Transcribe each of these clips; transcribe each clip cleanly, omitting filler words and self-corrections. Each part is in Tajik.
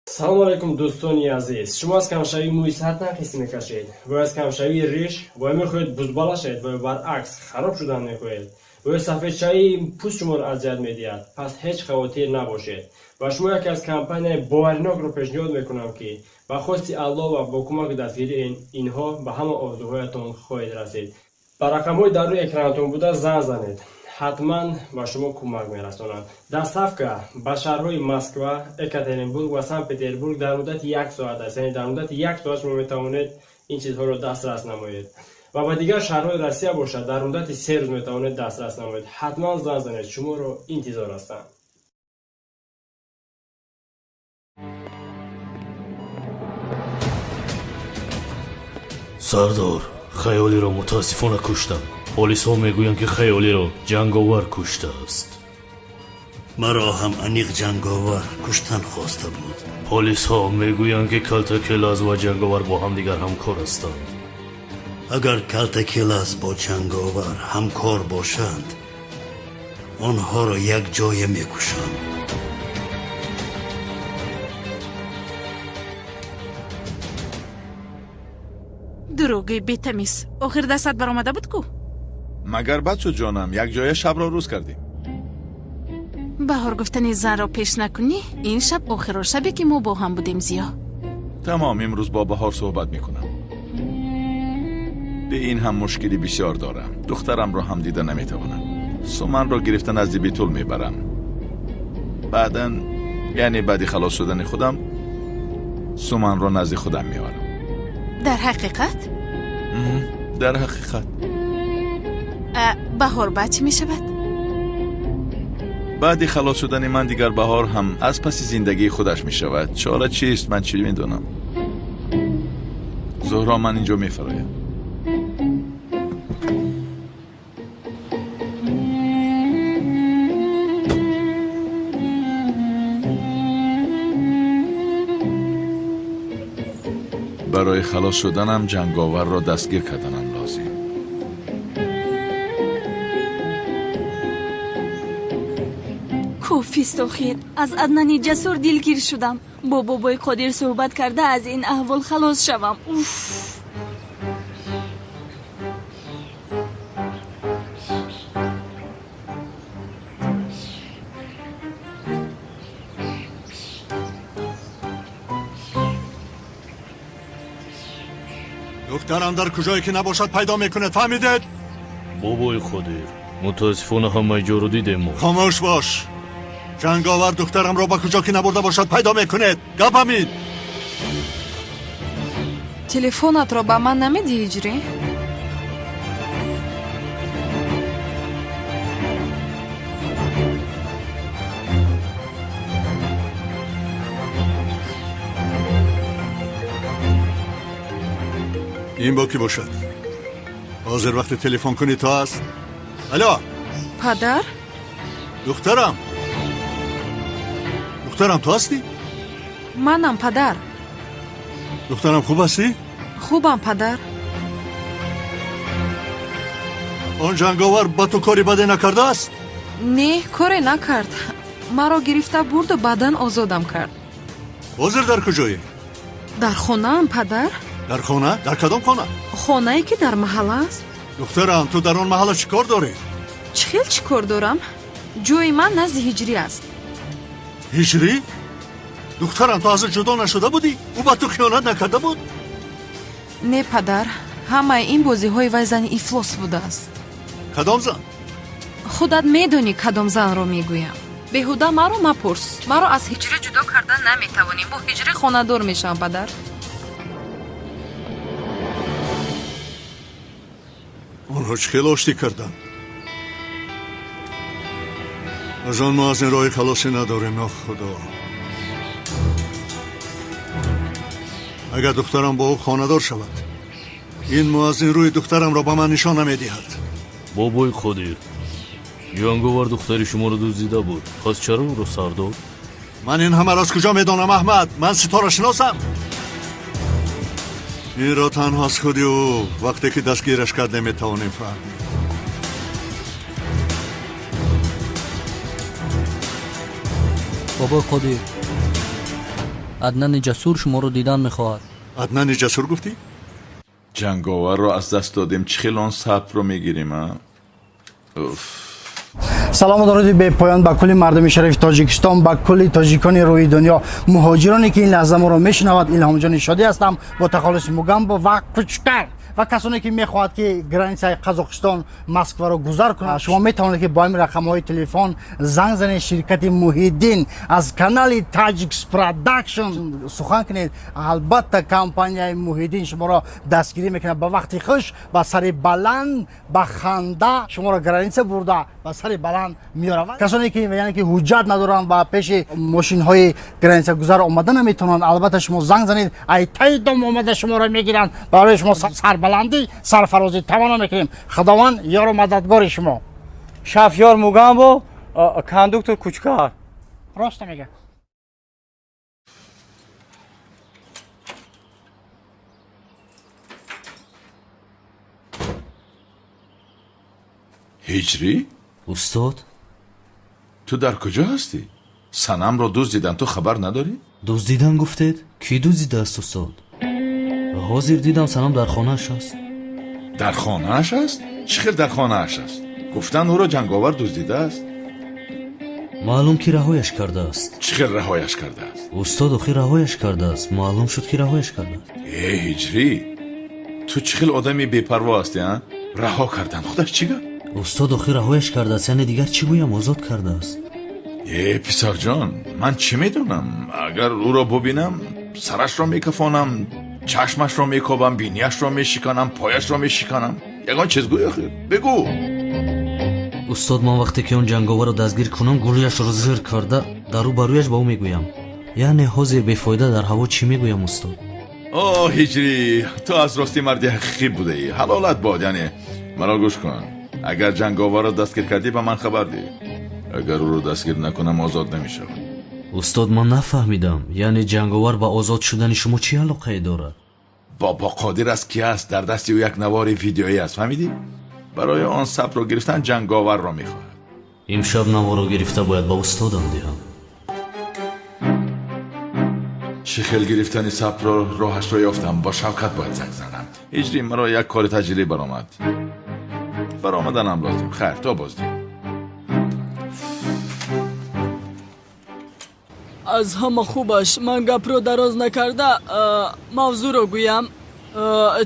Салом алайкум, дӯстони азиз. Шумо аз камшавии мӯи сар танқис мекашед ва аз камшавии риш ва мехоҳед бузбала шавед ва баръакс хароб шудан мехоҳед ва ё сафедшавии пӯст шуморо азият медиҳад, пас ҳеҷ хавотир набошед ва шумо яке аз компанияи боваринокро пешниҳод мекунам, ки ба хости Аллоҳ ва бо кӯмаки дастгирии инҳо ба ҳама орзуҳоятон хоҳед расид. Ба рақамҳои дар рӯи экранатон буда занг занед, ҳатман ба шумо кӯмак мерасонанд. Доставка ба шаҳрҳои Москва, Екатеринбург ва Санкт Петербург дар муддати як соат аст, яъне дар муддати як соат шумо метавонед ин чизҳоро дастрас намоед ва ба дигар шаҳрҳои Россия бошад, дар муддати 3 рӯз метавонед дастрас намоед. Ҳатман занг занед, шуморо интизор ҳастам. Сардор, Хаёлиро мутаассифона куштам. Полисҳо мегӯянд, ки Хаёлиро Ҷанговар куштааст. Маро ҳам аниқ Ҷанговар куштан хоста буд. Полисҳо мегӯянд, ки Калтакелаз ва Ҷанговар бо ҳамдигар ҳамкор ҳастанд. Агар Калтакелаз бо Ҷанговар ҳамкор бошанд, онҳоро якҷоя мекушам. Дурӯғи бетамиз, охир дастат баромада буд ку. Магар бад шуд, ҷонам? Якҷоя шабро рӯз кардем. Баҳор, гуфтани занро пеш накунӣ. Ин шаб охиро шабе, ки мо бо ҳам будем, Зиё. Тамом, имрӯз бо Баҳор суҳбат мекунам. Бе ин ҳам мушкили бисёр дорам, духтарамро ҳам дида наметавонам. Суманро гирифта назди Битул мебарам. Баъдан, яъне баъди халос шудани худам, Суманро назди худам меорам. Дар ҳақиқат? Дар ҳақиқат. Баҳор баъд чӣ мешавад? Баъди халос шудани ман дигар Баҳор ҳам аз паси зиндагии худаш мешавад. Чора чист, ман чӣ медонам? Зуҳро, ман инҷо мефароям. Барои халос шуданам Ҷанговарро дастгир карданам лозим. Кофист охир. Аз Аднани Ҷасур дилгир шудам. Бо бобои Қодир суҳбат карда, аз ин аҳвол халос шавам. Уф! Духтарам дар куҷое ки набошад, пайдо мекунед, фаҳмидед? Бобои Қодир, мутаассифона ҳамаи ҷоро дидем мо. Хомӯш бош! Ҷанговар духтарамро ба куҷо ки набурда бошад, пайдо мекунед. Гап ҳамин. Телефонатро ба ман намедиҳӣ, Ҳиҷрӣ? Ин бо кӣ бошад? Ҳозир вақти телефон кунӣ то аст? Алло! Падар. Духтарам, духтарам, ту ҳастӣ? Манам, падар. Духтарам, хуб ҳастӣ? Хубам, падар. Он Ҷанговар ба ту кори баде накардааст? Не, коре накард. Маро гирифта бурду баъдан озодам кард. Ҳозир дар куҷоӣ? Дар хонаам, падар. Дар хона? Дар кадом хона? Хонае, ки дар маҳалла аст. Духтарам, ту дар он маҳалла чӣ кор дорӣ? Чӣ хел чӣ кор дорам? Ҷои ман назди Ҳиҷрӣ аст. Ҳиҷрӣ? Духтарам, ту аз ӯ ҷудо нашуда будӣ? Ӯ ба ту хиёнат накарда буд? Не, падар, ҳамаи ин бозиҳои вай зани ифлос будааст. Кадом зан? Худат медонӣ, кадом занро мегӯям. Беҳуда маро мапурс. Маро аз Ҳиҷрӣ ҷудо карда наметавонӣ. Бо Ҳиҷрӣ хонадор мешавам, падар. Онҳо чӣ хел оштӣ карданд? Аз он мо аз ин роҳи халосӣ надорем. О Худо, агар духтарам бо ӯ хонадор шавад, ин муаззин рӯи духтарамро ба ман нишон намедиҳад. Бобои Қодир, Ҷанговар духтари шуморо дуздида буд, пас чаро ӯро сар дод? Ман ин ҳамаро аз куҷо медонам, Аҳмад? Ман ситорашиносам? Инро танҳо аз худи ӯ, вақте ки дастгираш кардем, метавонем фаҳмем. Бобои Қодир. Аднани Ҷасур шуморо дидан мехоҳад. Аднани Ҷасур гуфтӣ? Ҷанговарро аз даст додем, чӣ хел он сабтро мегирем, а? Уф. Салому дуруди бепоён ба кулли мардуми шарифи Тоҷикистон, ба кулли тоҷикони рӯи дунё, муҳоҷироне ки ин лаҳза моро мешунавад. Илҳомҷони Шодӣ ҳастам бо тахаллуси Мугамбо ва Кучкар ва касоне ки мехоҳад ки границаи Қазоқистон Москваро гузар кунад, шумо метавонед ки бо ҳамин рақамҳои телефон занг занед. Ширкати Муҳиддин аз канали Таҷикс Продакшн сухан кунед. Албатта, компанияи Муҳиддин шуморо дастгирӣ мекунад. Ба вақти хуш, ба сари баланд, ба ханда шуморо граница бурда, ба сари баланд меоравад. Касоне ки, яъне ки ҳуҷҷат надоранд ва пеши мошинҳои границагузар омада наметавонанд, албатта, шумо занг занед, ай таи дом омада шуморо мегиранд. Барои шумо сарбаландӣ, сарфарозӣ таманно мекунем. Худованд ёру мададгори шумо. Шофёр Мугамбо, кондуктор Кучкар. Роста мега. Ҳиҷрӣ? Устод. Ту дар куҷо ҳастӣ? Санамро дуздидан, ту хабар надорӣ? Дуздидан гуфтед? Кӣ дуздидааст, устод? Ҳозир дидам, Санам дар хонааш аст. Дар хонааш аст? Чӣ хел дар хонааш аст? Гуфтан, ӯро ҷанговар дуздидааст. Маълум ки раҳояш кардааст. Чӣ хел раҳояш кардааст? Устод, охир раҳояш кардааст. Маълум шуд ки раҳояш кардааст. Э, Ҳиҷрӣ, ту чӣ хел одами бепарво ҳастӣ, а? Раҳо кардан худаш чӣ гап? Устод, охир раҳояш кардааст, яъне дигар чӣ гӯям? Озод кардааст. Э, писарҷон, ман чӣ медонам? Агар ӯро бубинам, сарашро мекафонам, чашмашро мекобам, бинияшро мешиканам, пояшро мешиканам. Ягон чиз гӯй, охир, бигӯ. Устод, ман вақте ки он ҷанговарро дастгир кунам, гулӯяшро зир карда, дар рӯ ба рӯяш ба ӯ мегӯям. Яъне ҳозир бефоида дар ҳаво чӣ мегӯям, устод? О, Ҳиҷрӣ, ту аз ростӣ марди ҳақиқӣ будаӣ, ҳалолат бод. Яъне маро гӯш кун, агар ҷанговарро дастгир кардӣ, ба ман хабар диҳ. Агар ӯро дастгир накунам, озод намешавад. Устод, ман нафаҳмидам, яъне ҷанговар ба озод шудани шумо чӣ алоқае дорад? Бобо Қодир аст ки аст, дар дасти ӯ як навори видеоӣ аст, фаҳмидӣ? Барои он сабтро гирифтан ҷанговарро мехоҳад. Имшаб наворо гирифта бояд ба устодам диҳам. Чӣ хел гирифтани сабтро роҳашро ёфтам, бо Шавкат бояд занг занам. Ҳиҷрӣ, маро як кори таҷриб баромад, баромаданам лозим. Хайр, то боздид. Аз ҳама хубаш ман гапро дароз накарда мавзӯъро гӯям.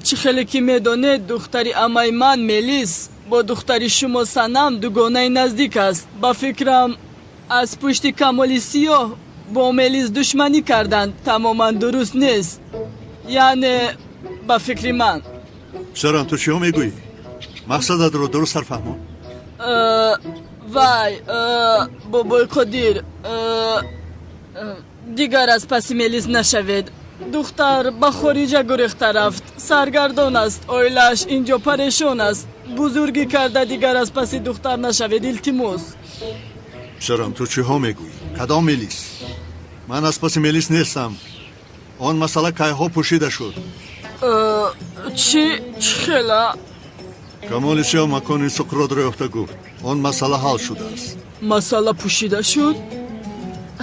Чӣ хеле ки медонед, духтари амаи ман Мелис бо духтари шумо Санам дугонаи наздик аст. Ба фикрам, аз пушти Камоли Сиёҳ бо Мелис душманӣ карданд тамоман дуруст нест, яъне ба фикри ман. Писарам, ту чиҳо мегӯӣ? Мақсадатро дуруст сарфаҳмон. Вай, бобои Қодир, дигар аз паси Мелис нашавед. Духтар ба хориҷа гурехта рафт, саргардон аст, оилааш инҷо парешон аст. Бузургӣ карда дигар аз паси духтар нашавед, илтимос. Писарам, ту чиҳо мегӯӣ? Кадом Мелис? Ман аз паси Мелис нестам. Он масъала кайҳо пӯшида шуд. Чӣ? Чӣ хела? Камоли Сиёҳ макони Суқротро ёфта гуфт, он масъала ҳал шудааст. Масъала пӯшида шуд?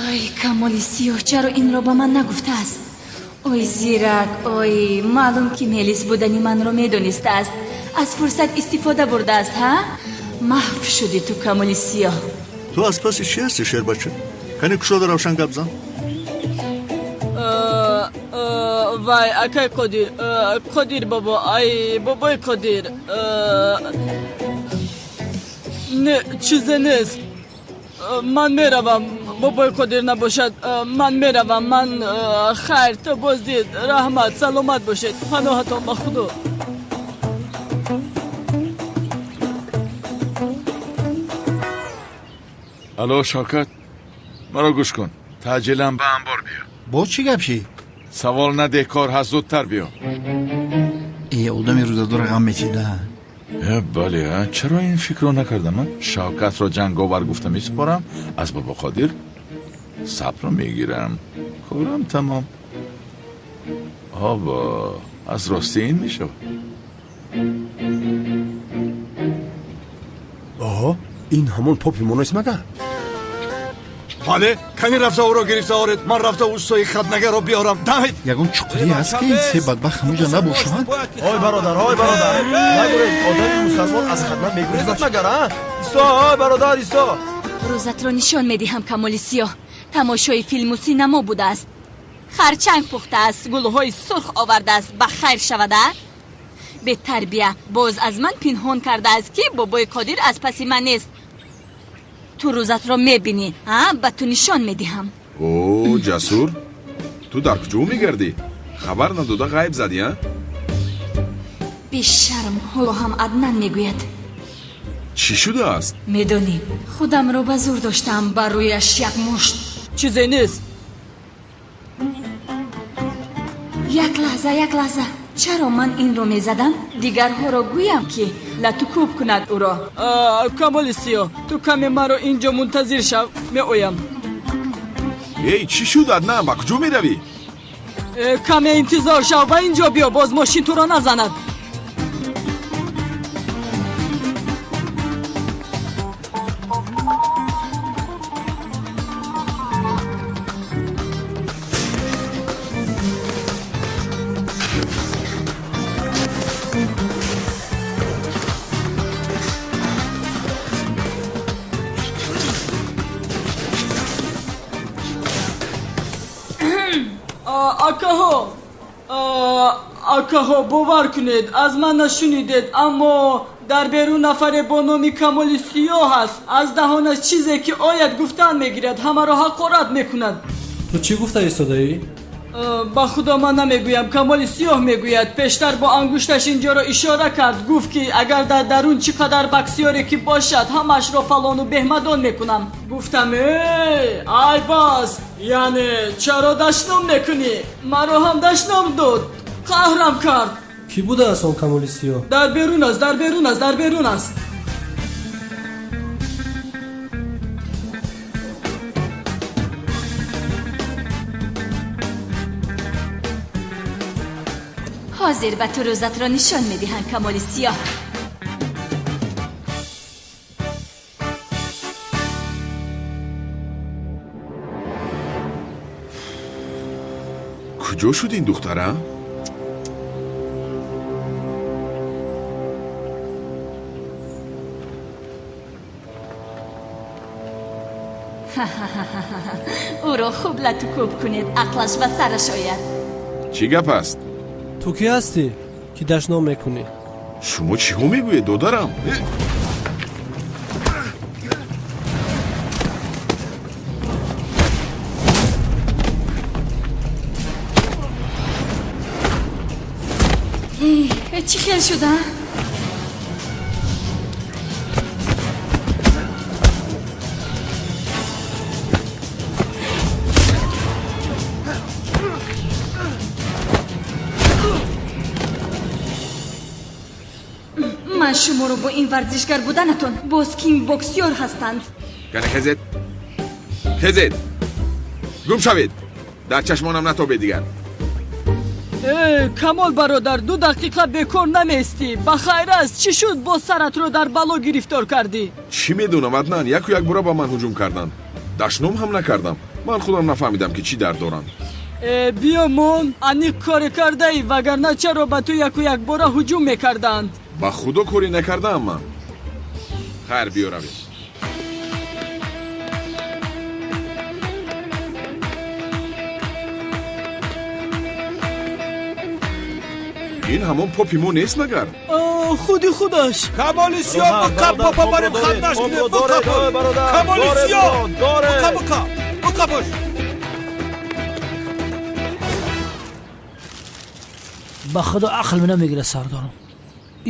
Ай, Камоли Сиёҳ чаро инро ба ман нагуфтааст? Ой, зирак, ой, маълум ки Мелис будани манро медонистааст, аз фурсат истифода бурдааст. Ҳа, маҳв шудӣ ту, Камоли Сиёҳ. Ту аз паси чӣ ҳасти, шербача? Кани кушода, равшан гап зан. Вай, акай Қодир, Қодир бобо, ай, бобои Қодир, не, чизе нест, ман меравам. Бобои Қодир набошад, ман меравам ман. Хайр, то боздид, раҳмат, саломат бошед, паноҳатон ба Худо. Алло, Шавкат, маро гӯш кун, таъҷилан ба анбор биё. Боз чӣ гап ши? Савол надеҳ, кор ҳаст, зудтар биё. Э, одами рӯзадора ғам мечида. Э, бале, чаро ин фикрро накардам? Шавкатро ҷанговар гуфта месупорам, аз бобо Қодир сабрро мегирам, корам тамом. Обо, аз ростӣ ин мешавад. Оҳо, ин ҳамон попи мо нест магар? Бале, кани рафта ӯро гирифта оред, ман рафта устои хатнагарро биёрам. Давид! Ягон чуқурӣ ҳаст ки ин се бадбахт ҳамонҷа набошанд? Ой бародар, ой бародар, нагурез, одами мусалмон аз хатна мегурезад магар, а? Исто, ой бародар, исто. Рӯзатро нишон медиҳам, Камоли Сиёҳ. Тамошои филму синамо будааст. Харчанг пухтааст, гулҳои сурх овардааст, ба хайр шавада? Бетарбия, боз аз ман пинҳон кардааст, ки бобои Қодир аз паси ман нест. Ту рӯзатро мебинӣ, а? Ба ту нишон медиҳам. О, Ҷасур, ту дар куҷо мегардӣ? Хабар надода ғайб задӣ, а? Бешарм, ҳоло ҳам Аднан мегӯяд. Чӣ шудааст? Медонӣ, худамро ба зур доштам, ба рӯяш як мушт. Чизе нест. Як лаҳза, як лаҳза. Чаро ман инро мезадам? Дигарҳоро гӯям, ки латукӯб кунад ӯро. Камоли Сиёҳ, ту каме маро инҷо мунтазир шав, меоям. Эй, чӣ шуд, Аднан? Ба куҷо меравӣ? Каме интизор шав, ба инҷо биё, боз мошин туро назанад. Акаҳо, акаҳо, бовар кунед, аз ман нашунидед, аммо дар берун нафаре бо номи Камоли Сиёҳ аст. Аз даҳонаш чизе ки ояд гуфтан мегирад, ҳамаро ҳақорат мекунад. Ту чӣ гуфта истодаӣ? Ба худо ман намегӯям, Камоли Сиёҳ мегӯяд. Пештар бо ангушташ инҷоро ишора кард, гуфт ки агар дар дарун чӣ қадар баксиёре ки бошад, ҳамаашро фалону беҳмадон мекунам. Гуфтам, эй, ай бас, яъне чаро дашном мекунӣ? Маро ҳам дашном дод, қаҳрам кард. Кӣ будааст он Камоли Сиёҳ? Дар берун аст, дар берун аст, дар берун аст. Ҳозир ба ту рӯзатро нишон медиҳам, Камоли Сиёҳ. Куҷо шуд ин духтара? Ӯро хуб латукӯб кунед, ақлаш ба сараш ояд. Чӣ гап аст? Ту кӣ ҳастӣ, ки дашном мекунӣ? Шумо чиҳо мегӯед, додарам? Чӣ хел шуда? Ман шуморо бо ин варзишгар буданатон боз кикбоксёр ҳастанд. Кане хезед, хезед, гум шавед, дар чашмонам натобед дигар. Э, Камол бародар, 2 дақиқа бекор намеистӣ. Ба хайр аст, чӣ шуд боз саратро дар бало гирифтор кардӣ? Чӣ медонам, Аднан, яку якбора ба ман ҳуҷум карданд. Дашном ҳам накардам. Ман худам нафаҳмидам, ки чӣ дард доранд. Э, биё мон, аниқ коре кардаӣ, вагарна чаро ба ту яку якбора ҳуҷум мекарданд? Ба худо корӣ накардаам ман. Хайр, биё равем. Ин ҳамон попи мо нест магар? Худи худаш. Камоли Сиёҳ, биқап, попа барем хатнаш кунем, биқап. Камоли Сиёҳ, биқа, биқа, биқапаш. Ба худо ақл намегирад, сардорам.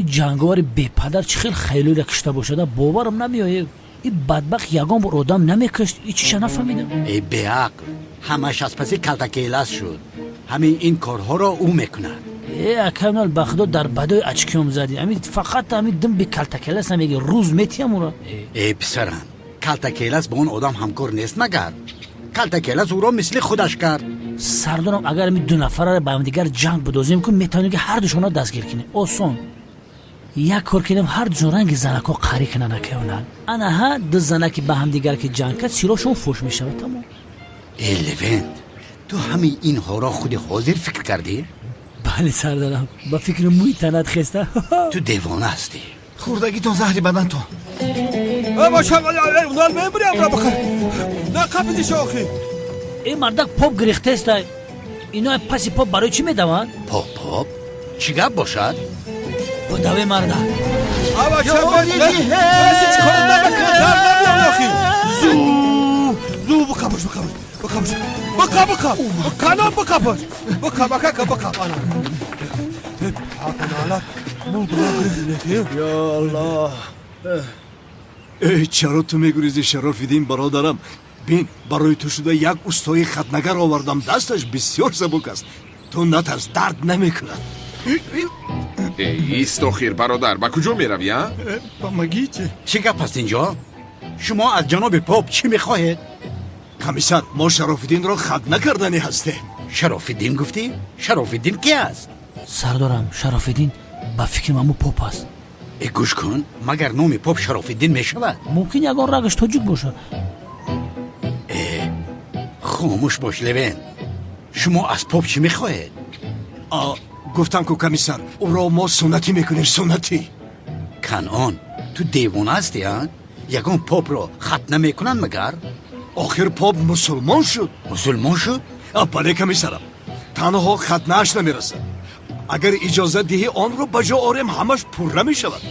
Ин ҷанговари бепадар чӣ хел хайлӯра кишта бошада, боварам намеояд. Ин бадбахт ягон бор одам намекушт, ин чиша нафаҳмидам. Эй беақл, ҳамаш аз паси калтакелас шуд. Ҳамин ин корҳоро ӯ мекунад. Э, акамнал, ба худо дар бадои очкиём задӣ. Ҳамин фақат ҳамин дим би калтакелас намеги, рӯз метиҳам ӯро. Э писарам, калтакелас бо он одам ҳамкор нест магар? Калтакелас ӯро мисли худаш кард. Сардорам, агар ҳамин ду нафарро ба ҳамдигар ҷанг бидозем, ку метавонем ки ҳар душонро дастгир кунем. Осон. Як кор кунем, ҳар ду ранги занакҳо қарӣ кунанд акай Унал. Анаҳа ду занаки ба ҳамдигар ки ҷанг кард, сирошон фош мешавад, тамом. Э Левент, ту ҳамаи инҳоро худи ҳозир фикр кардӣ? Бале сардарам, ба фикри мӯи танат хеста. Ту девона ҳастӣ. Хӯрдагитон заҳри бадантон. Унал мебурям ра бахар. На қапидиш охи. Э мардак поп гирехтеста. Ино паси поп барои чӣ медаванд? Поп, поп? Чӣ гап бошад? Бодаве мардак. Зу бикапаш, бикапаш, бикапаш. Бика, бика. Канам бикапаш. Бика, бика, бика. Ана. Ё Аллоҳ! Эй, чаро ту мегурезӣ, Шарофиддин бародарам? Бин, барои ту шуда як устои хатнагар овардам, дасташ бисёр сабук аст. Ту натарс, дард намекунад. Эй, ист охир, бародар, ба куҷо меравӣ, а? Помогите. Чӣ гап аст инҷо? Шумо аз ҷаноби поп чӣ мехоҳед? Комиссар, мо Шарофиддинро хат накарданӣ ҳастем. Шарофиддин гуфтӣ? Шарофиддин ки аст? Сардорам, Шарофиддин ба фикри мамо поп аст. Э гӯш кун, магар номи поп Шарофиддин мешавад? Мумкин ягон рагаш тоҷик бошад. Э, хомӯш бош Левен. Шумо аз поп чӣ мехоҳед? Гуфтам ку комиссар, ӯро мо суннатӣ мекунем, суннатӣ. Канъон, ту девона ҳастӣ, а? Ягон попро хат намекунанд магар? Охир поп мусулмон шуд. Мусулмон шуд? Бале комиссарам, танҳо хатнааш намерасад. Агар иҷозат диҳӣ, онро ба ҷо орем, ҳамаш пурра мешавад.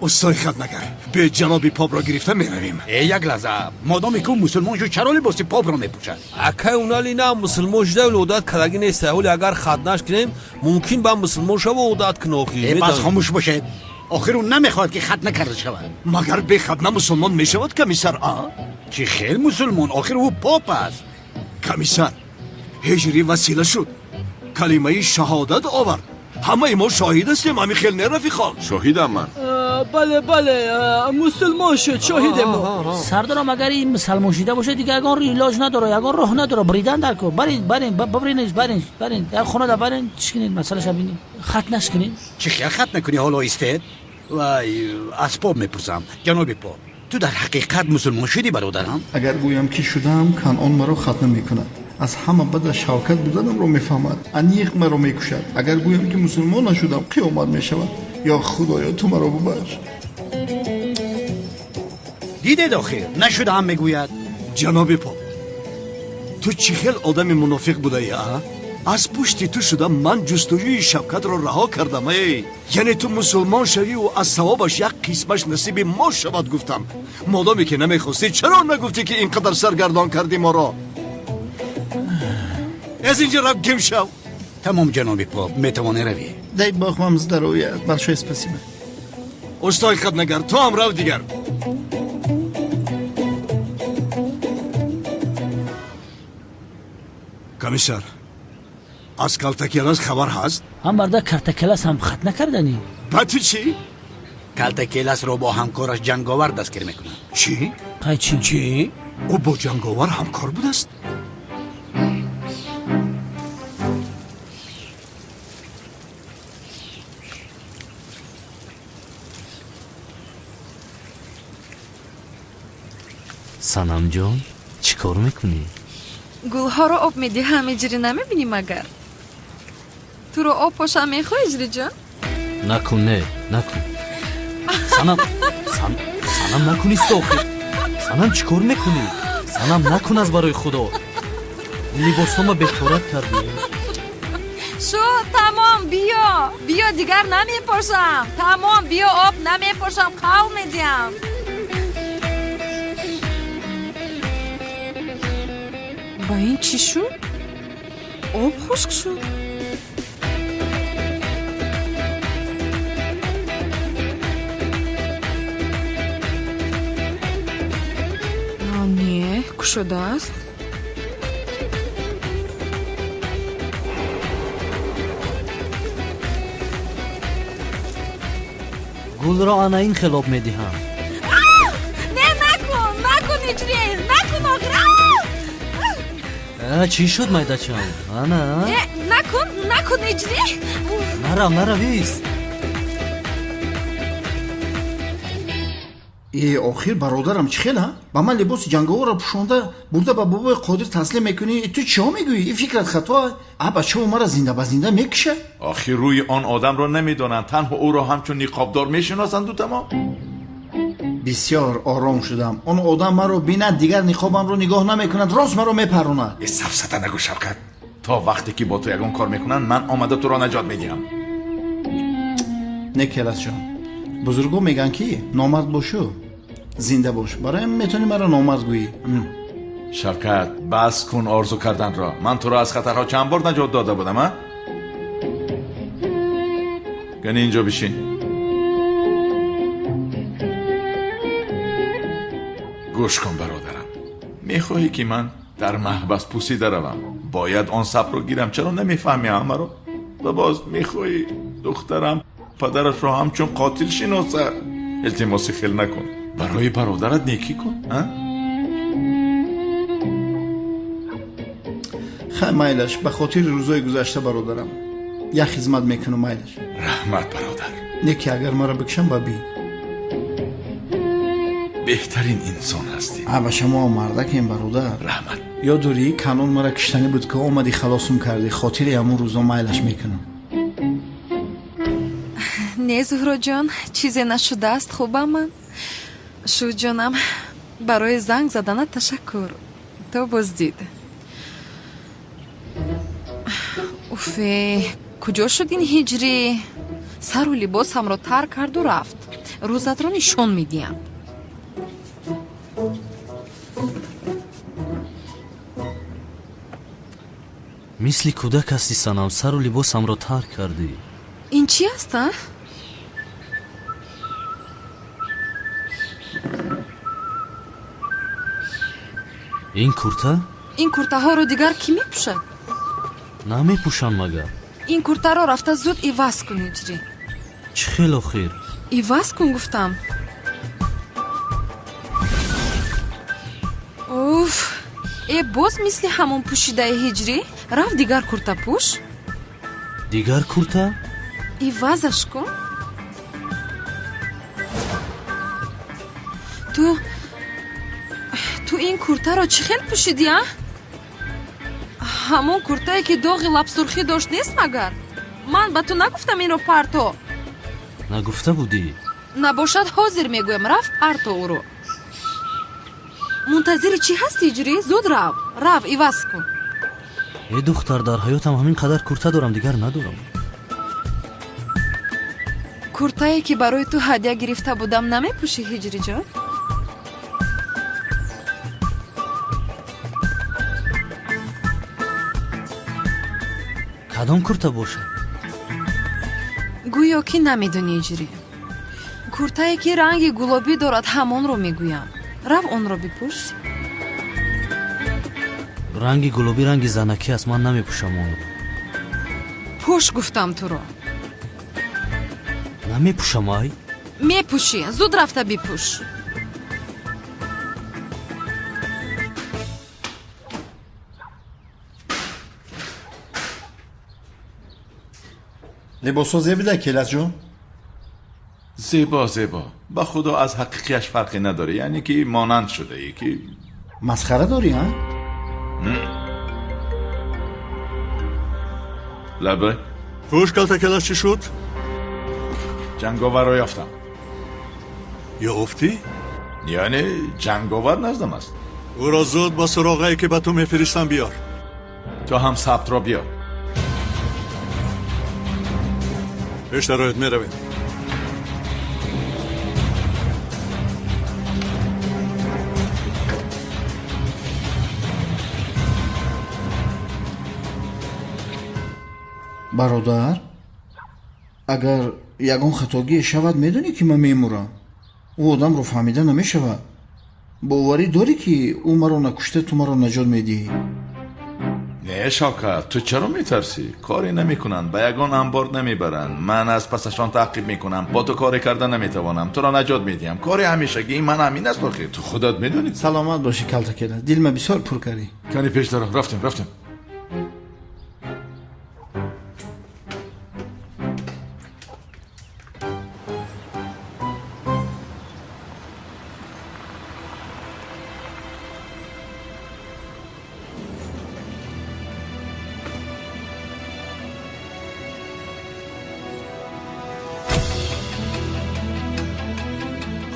Устои хатнагар, бе ҷаноби попро гирифта меравем. Э як лаҳза, модоме ки ӯ мусулмон шуд, чаро либоси попро мепӯшад? Акай Унали на мусулмон шуда, вале одат кардагӣ нест. Ҳоли агар хатнаш кунем, мумкин ба мусулмон шава, одат кунад охир. Э бас хомӯш бошед. Охир ӯ намехоҳад ки хатна карда шавад. Магар бе хатна мусулмон мешавад комиссар, а? Чӣ хел мусулмон? Охир ӯ поп аст. Комиссар, ҳиҷрӣ васила шуд, калимаи шаҳодат овард. Ҳамаи мо шоҳид ҳастем, ҳамин хел не, рафиқон? Шоҳидам ман. Бале, бале, мусулмон шуд, шоҳидем мо. Сардорам, агар ин мусалмон шида бошад, дигар ягон илоҷ надорад, ягон роҳ надорад. Бридан дар кор. Барин, барин, бибринед, барин, барин. Дар хона барин, чӣ кунед, масъалаша бинед. Хат нашкунед. Чӣ хел хат накунӣ ҳоло истед? Вай, аз поп мепурсам. Ҷаноби поп, ту дар ҳақиқат мусулмон шудӣ бародарам? Агар гӯям ки шудаам, Канъон маро хатна мекунад. Аз ҳама бада Шавкат буданамро мефаҳмад, аниқ маро мекушад. Агар гӯям ки мусулмон нашудам, қиёмат мешавад. Ё Худоё, ту маро бубахш. Дидед охир, нашудаам мегӯяд. Ҷаноби поп, ту чӣ хел одами мунофиқ будаӣ, а? Аз пушти ту шуда ман ҷустуҷӯи Шавкатро раҳо кардам. Эй, яъне ту мусулмон шавиву аз савобаш як қисмаш насиби мо шавад гуфтам. Модоме ки намехостӣ, чаро нагуфтӣ ки ин қадар саргардон кардӣ моро? Аз инҷо рав, гим шав. Тамом ҷаноби поп, метавонӣ равӣ. Дай бог вам здоровья, большое спасибо. Устои хатнагар, ту ҳам рав дигар. Комиссар, аз Калтакелас хабар ҳаст? Ҳам марда Калтакелас ҳам хат накарданӣ. Ба ту чӣ? Калтакеласро бо ҳамкораш Ҷанговар дастгир мекунанд. Чӣ? Қай чӣ? Чӣ? Ӯ бо Ҷанговар ҳамкор будааст? Санамҷон, чӣ кор мекунӣ? Гулҳоро об медиҳам, Иҷрӣ, намебинӣ магар? Туро об пошам мехоҳӣ, Иҷриҷон? Накун, не, накун. Санам, Санам, накун, ист охир. Санам, чӣ кор мекунӣ? Санам, накун аз барои Худо. Либосҳома беҳторат кардӣ. Шуд, тамом, биё. Биё, дигар намепошам. Тамом, биё, об намепошам, қавл медиҳам. Ба ин чӣ шуд? Об хушк шуд. Не, кушодааст. Гулро ана ин хел об медиҳам. Не, накун, накун, Иҷри, накун охир. Чӣ шуд, майдачам? Ана? Накун, накун, Иҷри. Нарав, нарав, ист. Э, охир бародарам чӣ хел, а? Ба ман либоси ҷанговарро пӯшонда бурда ба бобои Қодир таслим мекунӣ. Ту чиҳо мегӯӣ? И фикрат хато. А бачао мара зинда ба зинда мекушад. Охир рӯи он одамро намедонанд, танҳо ӯро ҳамчун ниқобдор мешиносанду тамом. Бисёр ором шудам. Он одам маро бинад, дигар ниқобамро нигоҳ намекунад, рост маро мепаронад. Э, сафсата нагӯ, Шавкат. То вақте ки бо ту ягон кор мекунанд, ман омада туро наҷот медиҳам. Не, Келасҷон, бузургҳо мегӯянд, ки номард бошу, зинда бош. Барои ҳамин метавонӣ маро номард гӯӣ. Шавкат, бас кун орзу карданро. Ман туро аз хатарҳо чанд бор наҷот дода будам, а? Кани инҷо бишин. Гӯш кун, бародарам, мехоҳӣ ки ман дар маҳбас пусида равам? Бояд он сабрро гирам. Чаро намефаҳмӣ ҳамаро? Ва боз мехоҳӣ духтарам падарашро ҳамчун қотил шиносад? Илтимоси хел накун. Барои бародарат некӣ кун, а? Хай, майлаш, ба хотири рӯзои гузашта бародарам як хизмат мекунам, майлаш. Раҳмат, бародар. Неки агар маро бикшам, ба бин. Беҳтарин инсон ҳастӣ. А ба шумо мардакем, бародар. Раҳмат. Ёд дорӣ, канон мара киштанӣ буд, ки омадӣ халосум кардӣ. Хотири ҳамун рӯзо майлаш мекунам. Не, Зуҳроҷон, чизе нашудааст, хубам ман. Шуд, ҷонам, барои занг заданат ташаккур. То боздид. Уфе, куҷо шуд ин ҳиҷрӣ? Сару либосамро тар карду рафт. Рӯзатро нишон медиҳам. Мисли кӯдак ҳастӣ, Санам, сару либосамро тар кардӣ. Ин чӣ аст, а? Ин курта? Ин куртаҳоро дигар кӣ мепӯшад? Намепӯшам магар. Ин куртаро рафта зуд иваз кун, Ҳиҷрӣ. Чӣ хел охир? Иваз кун, гуфтам. Уф, э, боз мисли ҳамон пӯшидаи, Ҳиҷрӣ. Рафт дигар курта пӯш. Дигар курта? Ивазаш кун. Ту ин куртаро чӣ хел пӯшидӣ, а? Ҳамон куртае ки доғи лабсурхӣ дошт нест магар? Ман ба ту нагуфтам инро парто? Нагуфта будӣ. Набошад, ҳозир мегӯям. Рафт парто ӯро. Мунтазири чӣ ҳасти, Ҳиҷрӣ? Зуд рав, рав, иваз кун. Э, духтар, дар ҳаётам ҳамин қадар курта дорам, дигар надорам. Куртае ки барои ту ҳадя гирифта будам, намепӯшӣ, Ҳиҷриҷон? Кадом курта бошад? Гӯё ки намедонӣ, Ҳиҷрӣ. Куртае ки ранги гулобӣ дорад, ҳамонро мегӯям. Рав, онро бипӯш. Ранги гулобӣ ранги занакӣ аст, ман намепӯшам онро. Пӯш, гуфтам туро. Намепӯшам, ай. Мепӯшӣ, зуд рафта бипӯш. Либосҳо зебида, Келасҷон? Зебо, зебо, ба худо, аз ҳақиқияш фарқе надорӣ, яъне ки монанд шудаӣ ки. Масхара дорӣ, а? Лабай. Хуш, калта Келас, чӣ шуд? Ҷанговарро ёфтам. Ёфтӣ? Яъне ҷанговар наздам аст. Ӯро зуд ба суроғае, ки ба ту мефиристам, биёр. Ту ҳам сабтро биёр. Пеш дароед, меравем. Бародар, агар ягон хатогие шавад, медонӣ, ки ман мемурам. Ӯ одамро фаҳмида намешавад. Боварӣ дорӣ, ки ӯ маро накушта, ту маро наҷот медиҳӣ? Не, Шавкат, ту чаро метарсӣ? Коре намекунанд, ба ягон анбор намебаранд. Ман аз пасашон таъқиб мекунам. Бо ту коре карда наметавонам, туро наҷот медиҳам. Кори ҳамешагии ман ҳамин аст охир, ту худат медонӣ. Саломат бошӣ, калта Келас, дилма бисёр пур кардӣ. Кани пеш даро, рафтем, рафтем.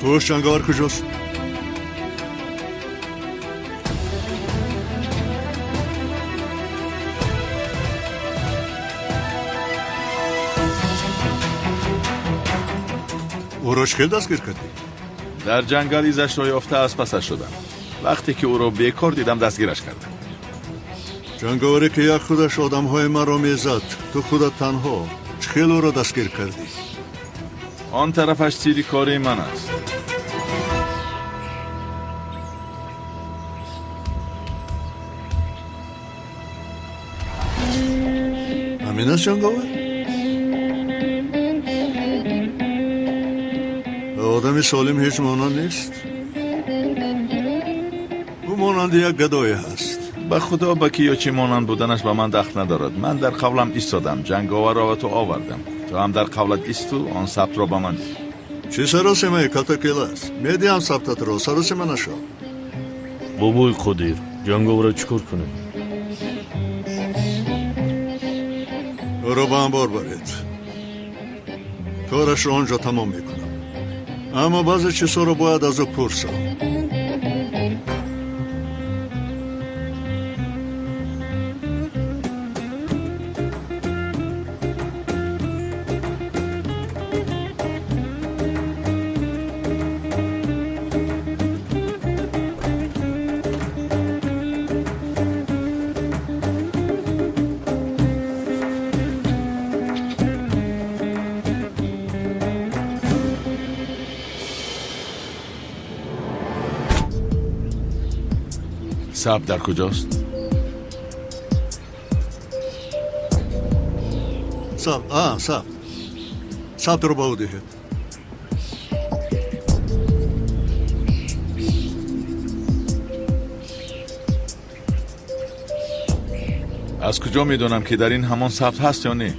Хуш, ҷанговар куҷост? Ӯро чӣ хел дастгир кардӣ? Дар ҷангал изашро ёфта аз пасаш шудам. Вақте ки ӯро бекор дидам, дастгираш кардам. Ҷанговаре ки як худаш одамҳои маро мезад, ту худат танҳо чӣ хел ӯро дастгир кардӣ? Он тарафаш сири кори ман аст. Ҳамин аст ҷанговар? Одами солим ҳеҷ монанд нест. Ӯ монанди як гадое ҳаст. Ба худо, ба ки ё чӣ монанд буданаш ба ман дахл надорад. Ман дар қавлам истодам, ҷанговарро ба ту овардам. Ту ҳам дар қавлат исту он сабтро ба ман диҳ. Чӣ саросимаи калтакелас? Медиҳам сабтатро, саросима нашав. Бобои Қодир, ҷанговарро чӣ кор кунем? Ӯро ба анбор баред. Корашро он ҷо тамом мекунам. Аммо баъзе чизҳоро бояд аз ӯ пурсам. Сабт дар куҷост? Сабт, сабт. Сабтро ба ӯ диҳед. Аз куҷо медонам, ки дар ин ҳамон сабт ҳаст ё не?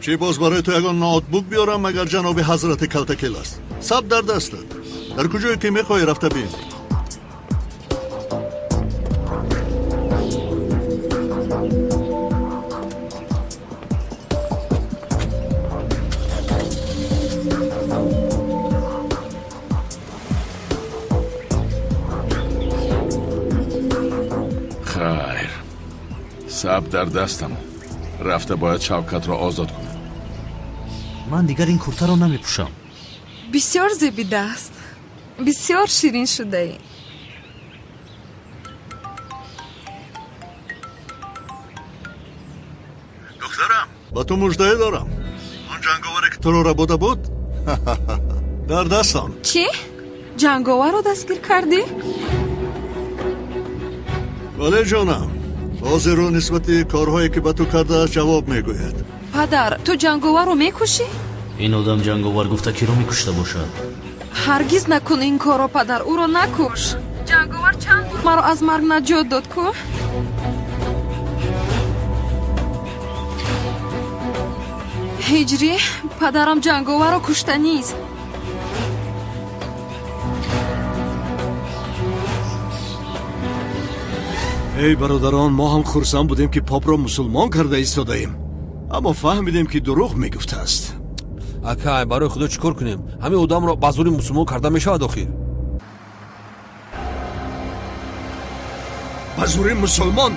Чӣ боз барои ту ягон ноутбук биёрам, магар ҷаноби ҳазрати калтакел аст? Сабт дар дастат. Дар куҷое ки мехоҳӣ рафта бин. Хайр, сабт дар дастам. Рафта бояд Шавкатро озод кунам. Ман дигар ин куртаро намепӯшам. Бисёр зебидааст, бисёр ширин шудаӣ. Духтарам, ба ту муждае дорам. Он ҷанговаре ки туро рабуда буд, дар дастам. Чӣ? Ҷанговарро дастгир кардӣ? Бале, ҷонам. Ҳозир ӯ нисбати корҳое ки ба ту кардааст ҷавоб мегӯяд. Падар, ту ҷанговарро мекушӣ? Ин одам ҷанговар гуфта киро мекушта бошад? Ҳаргиз накун ин корро, падар, ӯро накуш. Ҷанговар чанд бор маро аз марг наҷот дод ку? Ҳиҷрӣ, падарам ҷанговарро куштанист. Эй бародарон, мо ҳам хурсанд будем, ки попро мусулмон карда истодаем, аммо фаҳмидем, ки дурӯғ мегуфтааст. Акай, барои худо чӣ кор кунем? Ҳамин одамро ба зӯри мусулмон карда мешавад охир? Ба зӯри мусулмон?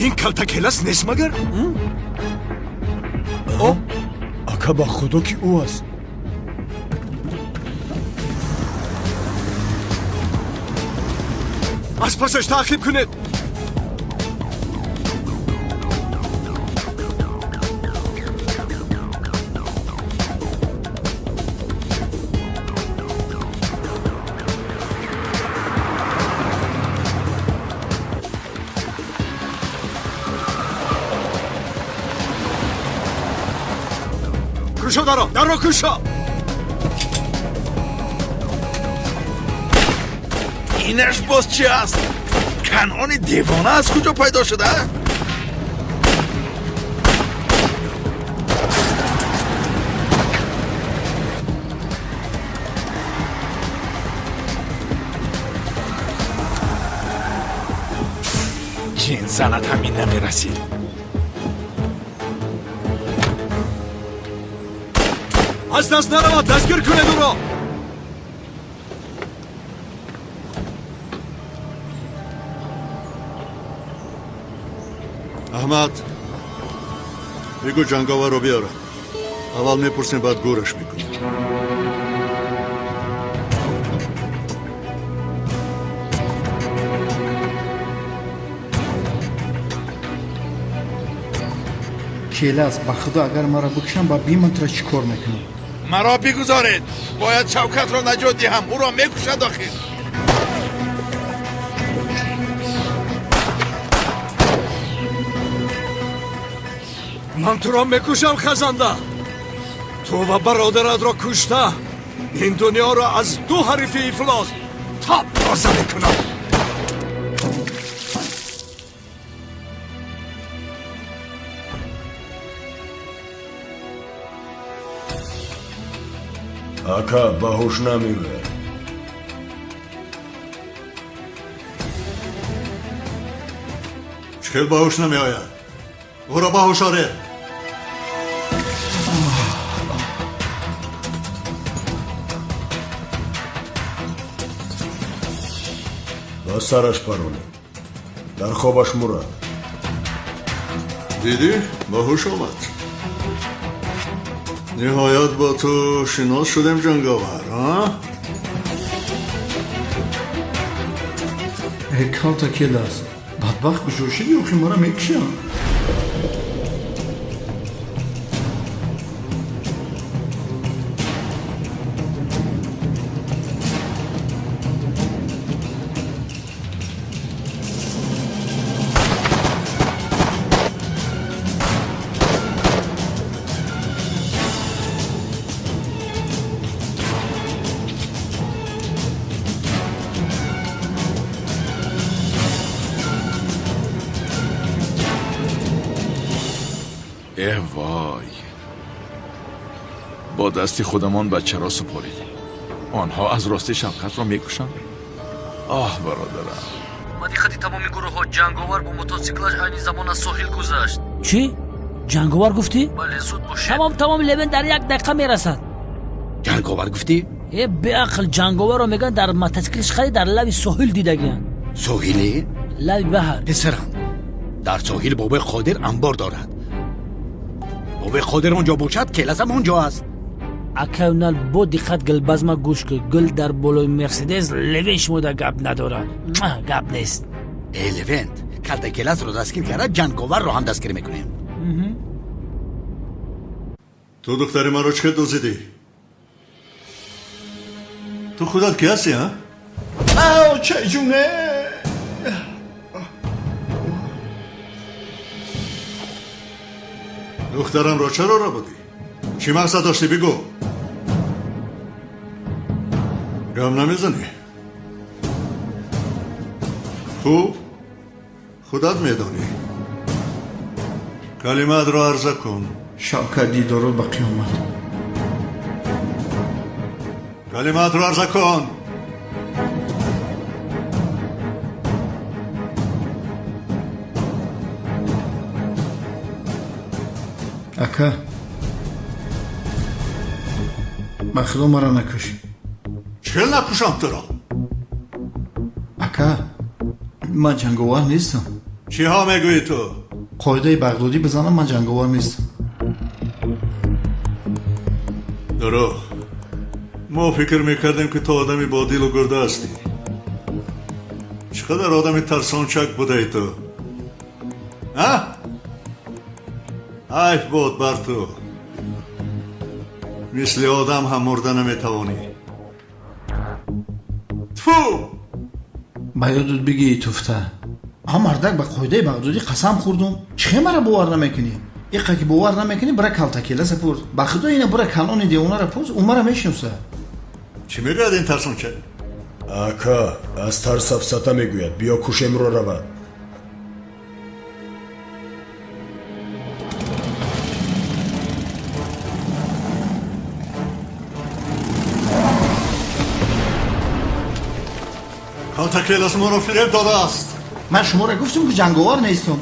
Ин калтакелас нест магар? Ака, ба худо ки ӯ аст. Аз пасаш таъқиб кунед. Кушо даро, даро кушо. Инаш боз чӣ аст? Канъони девона аз куҷо пайдо шуда? Ҷин занат, ҳамин намерасид. Аз даст наравад, дастгир кунед ӯро. Аҳмад, бигӯ ҷанговарро биёрад. Аввал мепурсем, баъд гӯраш мекунем. Келас, ба худо агар маро бикушам, ба биман туро чӣ кор мекунам? Маро бигузоред, бояд Шавкатро наҷот диҳам, ӯро мекушад охир. Ман туро мекушам, хазанда. Ту ва бародаратро кушта, ин дунёро аз ду ҳарифи ифлос тоб тоза мекунам. Ака, ба ҳуш намеояд. Чӣ хел ба ҳуш намеояд? Ӯро ба ҳуш оред. Ба сараш паронед. Дар хобаш мурад. Дидӣ, ба ҳуш омад. Ниҳоят бо ту шинос шудем, ҷанговар, а? Э, калта келас, бадбахт куҷо шидӣ, охи мара мекушанд. Э вой, бо дасти худамон бачаро супоридем. Онҳо аз рости Шавкатро мекушанд. Оҳ, бародарам. Ба диққати тамоми гурӯҳҳо, ҷанговар бо мотосиклаш айни замон аз соҳил гузашт. Чӣ? Ҷанговар гуфтӣ? Бале, зуд бошед. Тамом, тамом, Левен дар як дақиқа мерасад. Ҷанговар гуфтӣ? Э, беақл, ҷанговарро мегӯянд дар мотосиклаш хари дар лаби соҳил дидагианд. Соҳиле? Лаби баҳр. Писарам, дар соҳил бобои Қодир амбор дорад. Бобои Қодир он ҷо бошад, келасам он ҷо аст. Акай Унал, бо диққат гулбазма гӯш кун. Гул дар болои Мерседес, Левен шумода гап надорад. Гап нест. Э, Левент, калта келасро дастгир карда, ҷанговарро ҳам дастгир мекунем. Ту духтари маро чӣ дуздидӣ? Ту худат ки ҳастӣ, а? Ау, чай ҷуне! Духтарамро чаро рабудӣ? Чӣ мақсад доштӣ, бигӯ. Гам намезанӣ? Хуб, худат медонӣ. Калимаатро арза кун. Шавкат дидорот ба қиёмат. Калимаатро арза кун. Ака, ба худо маро накуш. Чӣ накушам туро? Ака, ман ҷанговар нестам. Чиҳо мегӯӣ ту? Қоидаи бағдодӣ бизанам, ман ҷанговар нестам. Дурӯғ. Мо фикр мекардем, ки ту одами бо дилу гурда ҳастӣ. Чӣ қадар одами тарсончак будаи ту, а? Ҳайф бод бар ту. Мисли одам ҳам мурда наметавонӣ. Тфу! Ба ёдат бигӣ, туфта. А мардак, ба қоидаи бағдодӣ қасам хӯрдум. Чӣ хел мара бовар намекунӣ? Иқа ки бовар намекунӣ, бира калтакеласа пурс. Ба худо ина бира калони девонара пурс, ӯ мара мешиноса. Чӣ мегӯяд ин тарсонча? Ака, аз тарс сафсата мегӯяд. Биё кушемро равад. Калтакелас моро фиреб додааст. Ман шуморо гуфтам, ки ҷанговар нестам.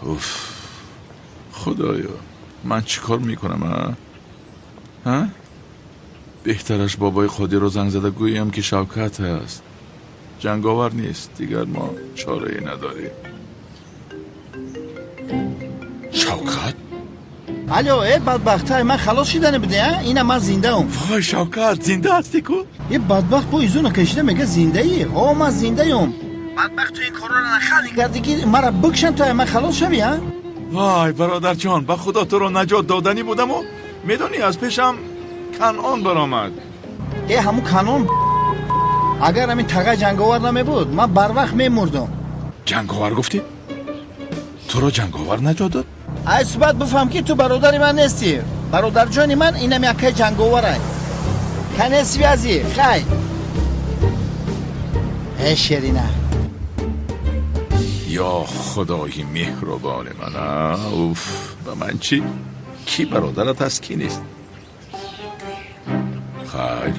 Уф, худоё, ман чӣ кор мекунам, а? Ҳа? Беҳтараш бобои Қодирро занг зада гӯям, ки Шавкат аст. Ҷанговар нест, дигар мо чорае надорем. Шавкат? Алло, э бадбахтай, ман халос шидане будӣ, а? Ина ман зиндаам. Вой, Шавкат, зинда ҳастӣ ку? Е бадбахт бо изуна кашида мега зиндаӣ. Ҳо, ман зиндаём. Бадбахт, ту ин корро нахалӣ кардӣ, ки мара бикшан, то ман халос шавӣ, а? Вой, бародарҷон, ба худо туро наҷот доданӣ будаму, медонӣ, аз пешам Канъон баромад. Э, ҳамун Канъон, агар ҳамин тағай ҷанговар намебуд, ман барвақт мемурдам. Ҷанговар гуфтӣ? Туро ҷанговар наҷот дод? Ай суҳбат бифаҳм, ки ту бародари ман нестӣ. Бародарҷони ман инам яккаи ҷанговарай. Конец связи, хай. Э шерина. Ё худои меҳрубони ман, уф, ба ман чӣ? Кӣ бародарат аст, кӣ нест? Хайр,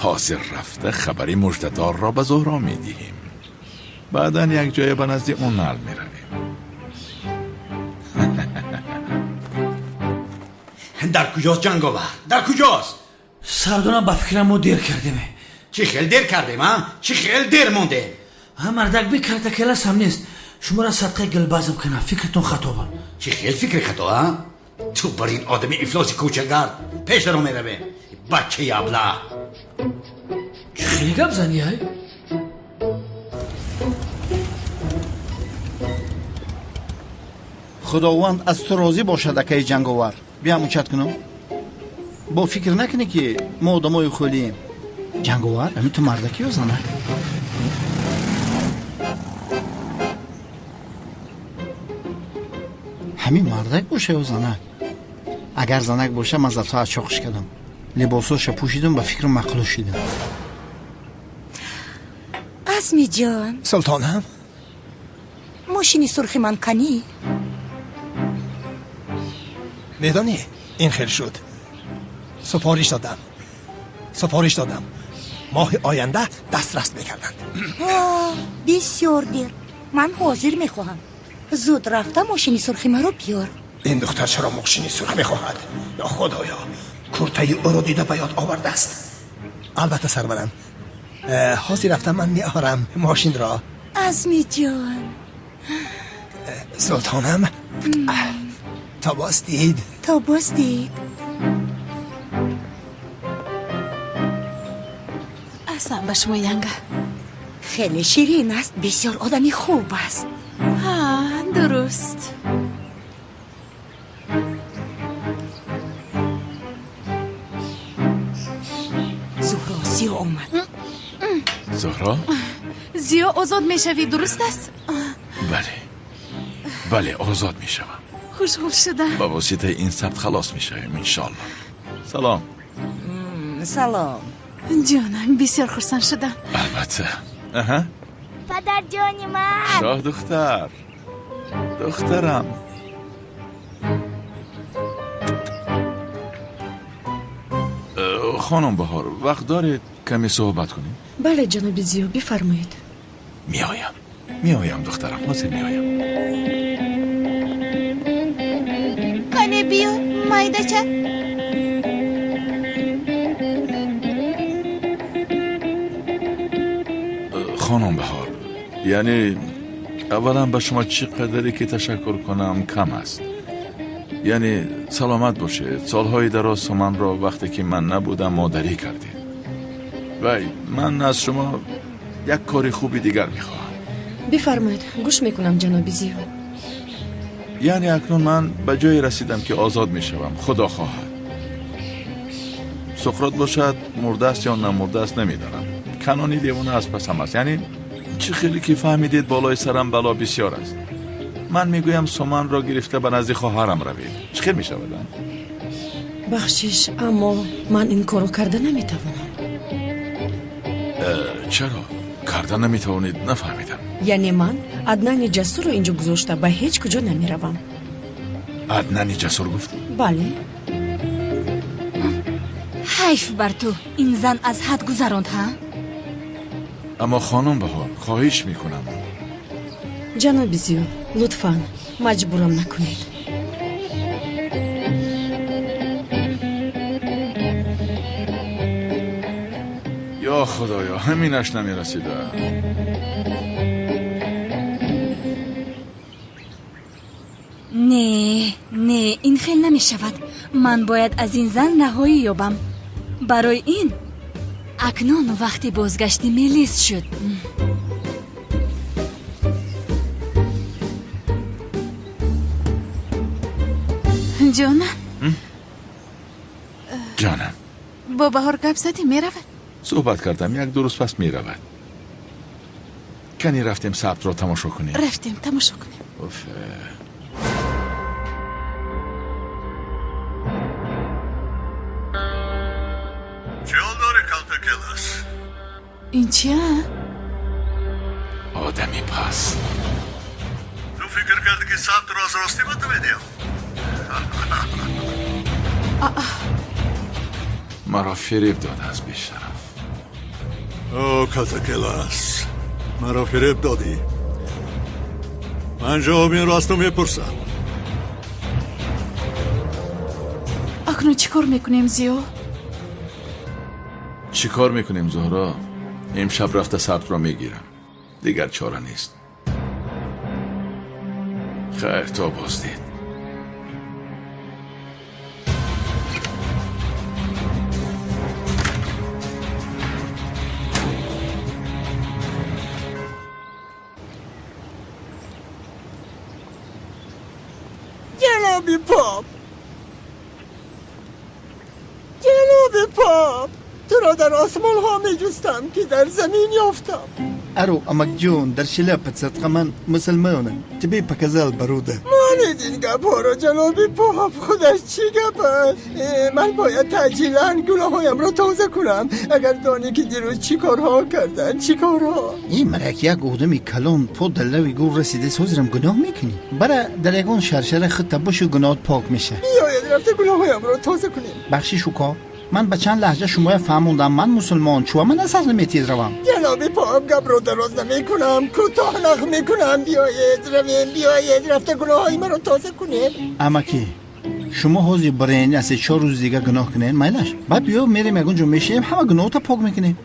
ҳозир рафта хабари муждадорро ба Зуҳро медиҳем. Баъдан якҷоя ба назди Унал меравем. Дар куҷост ҷанговар? Дар куҷост? Сардорам, ба фикрам мо дер кардем. Чӣ хел дер кардем, а? Чӣ хел дер мондем? Ҳа, мардак бикарда келасам нест. Шуморо садқаи гилбазм кунам, фикртон хато буд. Чӣ хел фикри хато, а? Ту бар ин одами ифлоси кӯчагард пеш даро меравем, бачаи аблаҳ. Чӣ хеле гап занӣ, ай? Худованд аз ту розӣ бошад, акаи ҷанговар. Биям мучат кунам. Бо фикр накунӣ, ки мо одамои хӯлием. Ҷанговар, ҳамин ту мардакӣ ё занак? Ҳамин мардак боша ё занак? Агар занак боша, ман зато аз чоқиш кардам, либосоша пӯшидам, ба фикру мақлу шидам. Азмиҷон. Султонам. Мошини сурхи ман канӣ? Медонӣ, ин хел шуд, супориш додам, супориш додам, моҳи оянда дастрас мекарданд. Бисёр дер. Ман ҳозир мехоҳам. Зуд рафта мошини сурхи маро биёр. Ин духтар чаро мошини сурх мехоҳад? Ё худоё, куртаи ӯро дида ба ёд овардааст. Албатта, сарварам, ҳозир рафта ман меорам мошинро. Азмиҷон. Султонам, то боз дид. То боз дид. Аҳсан ба шумо, янга. Хеле ширин аст, бисёр одами хуб аст. Ҳа, дуруст. Зуҳро, Зиё омад. Зуҳро? Зиё, озод мешавӣ, дуруст аст? Бале, бале, озод мешавам. Хушҳол шудам. Ба воситаи ин сабт халос мешавем, иншоалло. Салом. Салом. Ҷонам, бисёр хурсанд шудам. Албатта. Аҳа. Падарҷони ман. Шоҳ духтар. Духтарам. Хонум Баҳор, вақт доред каме суҳбат кунем? Бале, ҷаноби Зиё, бифармоед. Меоям. Меоям, духтарам, ҳозир меоям. Кане биё, майдача. Хонум Баҳор, яъне аввалан ба шумо чӣ қадаре ки ташаккур кунам кам аст. Яъне саломат бошед, солҳои дароз суманро вақте ки ман набудам модарӣ кардед. Вай, ман аз шумо як кори хуби дигар мехоҳам. Бифармоед, гӯш мекунам, ҷаноби Зиё. Яъне акнун ман ба ҷое расидам, ки озод мешавам, худо хоҳад. Суқрот бошад, мурдааст ё намурдааст намедонам. Канони девона аз пасам аст. Яъне чӣ хеле ки фаҳмидед, болои сарам бало бисёр аст. Ман мегӯям, суманро гирифта ба назди хоҳарам равед. Чӣ хел мешавад? Бахшиш, аммо ман ин корро карда наметавонам. Чаро карда наметавонед? Нафаҳмидам. Яъне ман Аднани Ҷасурро инҷо гузошта ба ҳеҷ куҷо намеравам. Аднани Ҷасур гуфтӣ? Бале. Ҳайф бар ту, ин зан аз ҳад гузаронд, ҳа? Аммо хонум Баҳор, хоҳиш мекунам. Ҷаноби Зиё, Лутфан, маҷбурам накунед. Ё Худоё, ҳаминаш намерасида. Не, не, ин хел намешавад. Ман бояд аз ин зан раҳоӣ ёбам. Барои ин акнун вақти бозгашти Мелис шуд. Ҷонам, ҷонам, бо Баҳор гап задӣ, меравад? Суҳбат кардам, як-ду рӯз пас меравад. Кани рафтем сабтро тамошо кунем. Рафтем тамошо кунем. Уф. Чӣ ҳол дорӣ, Калтакелас? Ин чия? Одами пас. Ту фикр кардӣ, ки сабтро аз ростӣ ба ту медиҳам? Маро фиреб додааст, бешараф. О, Калтакелас, маро фиреб додӣ. Ман ҷавоби инро аз ту мепурсам. Акнун чӣ кор мекунем, Зиё? Чӣ кор мекунем, Зуҳро? Имшаб рафта сабтро мегирам. Дигар чора нест. Хайр, то боздид. Ҷаноби поп, ҷаноби поп, туро дар осмонҳо меҷустам, ки дар замин ёфтам. Ару, амакҷон, дар шляпа садқа, ман мусулмонам. Тебе показал бародар. Монед ин гапҳоро, ҷаноби поп, худаш чӣ гап аст? Ман бояд таъҷилан гуноҳҳоямро тоза кунам. Агар донӣ, ки дирӯз чӣ корҳо карданд, чӣ корҳо. Ин марак як одами калон по дар лави гур расидааст, ҳозирам гуноҳ мекунӣ. Бара дар ягон шаршара худта бошу, гуноҳат пок меша. Биёед рафта гуноҳҳоямро тоза кунем. Бахшиш, уко, ман ба чанд лаҳҷа шумоя фаҳмондам, ман мусулмон, чуа ман асар наметиз равам. Ҷаноби поп, гапро дароз намекунам, кӯтоҳ нақл мекунам. Биёед равем, биёед рафта гуноҳҳои маро тоза кунем. Амакӣ, шумо ҳозир бирен, аз се-чор рӯз дига гуноҳ кунем, майлаш? Баъд биё мерем ягон ҷо мешинем, ҳама гуноҳота пок мекунем.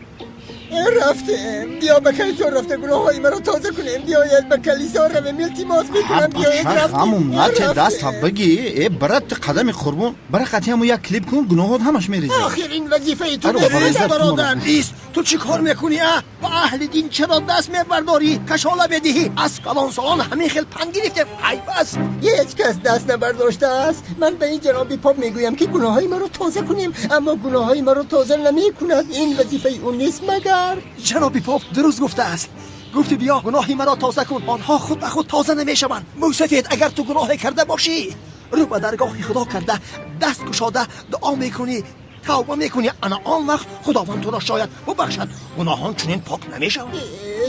Рафтем, биё ба калисо рафта гуноҳҳои маро тоза кунем. Биёед ба калисо равем, илтимос мекунам, биёед рафтем. Ҳамун нате даста бигӣ, э брат, ту қадами қурбон, бара қатъи ҳамун як клип кун, гуноҳот ҳамаш мерезад. Охир ин вазифаи ту нест, бародар. Ист, ту чӣ кор мекунӣ, а? Ба аҳли дин чаро даст мебардорӣ, кашола медиҳӣ? Аз калонсолон ҳамин хел панд гирифтем, айб аст. Ҳеҷ кас даст набардоштааст. Ман ба ин ҷаноби поп мегӯям, ки гуноҳҳои маро тоза кунем, аммо гуноҳҳои маро тоза намекунад. Ин вазифаи ӯ нест магар? Ҷаноби поп дуруст гуфтааст. Гуфти биё гуноҳи маро тоза кун, онҳо худ ба худ тоза намешаванд. Мӯсафед, агар ту гуноҳе карда бошӣ, рӯ ба даргоҳи Худо карда, даст кушода дуо мекунӣ, тавба мекунӣ, ана он вақт Худованд туро шояд бубахшад. Гуноҳон чунин пок намешаванд.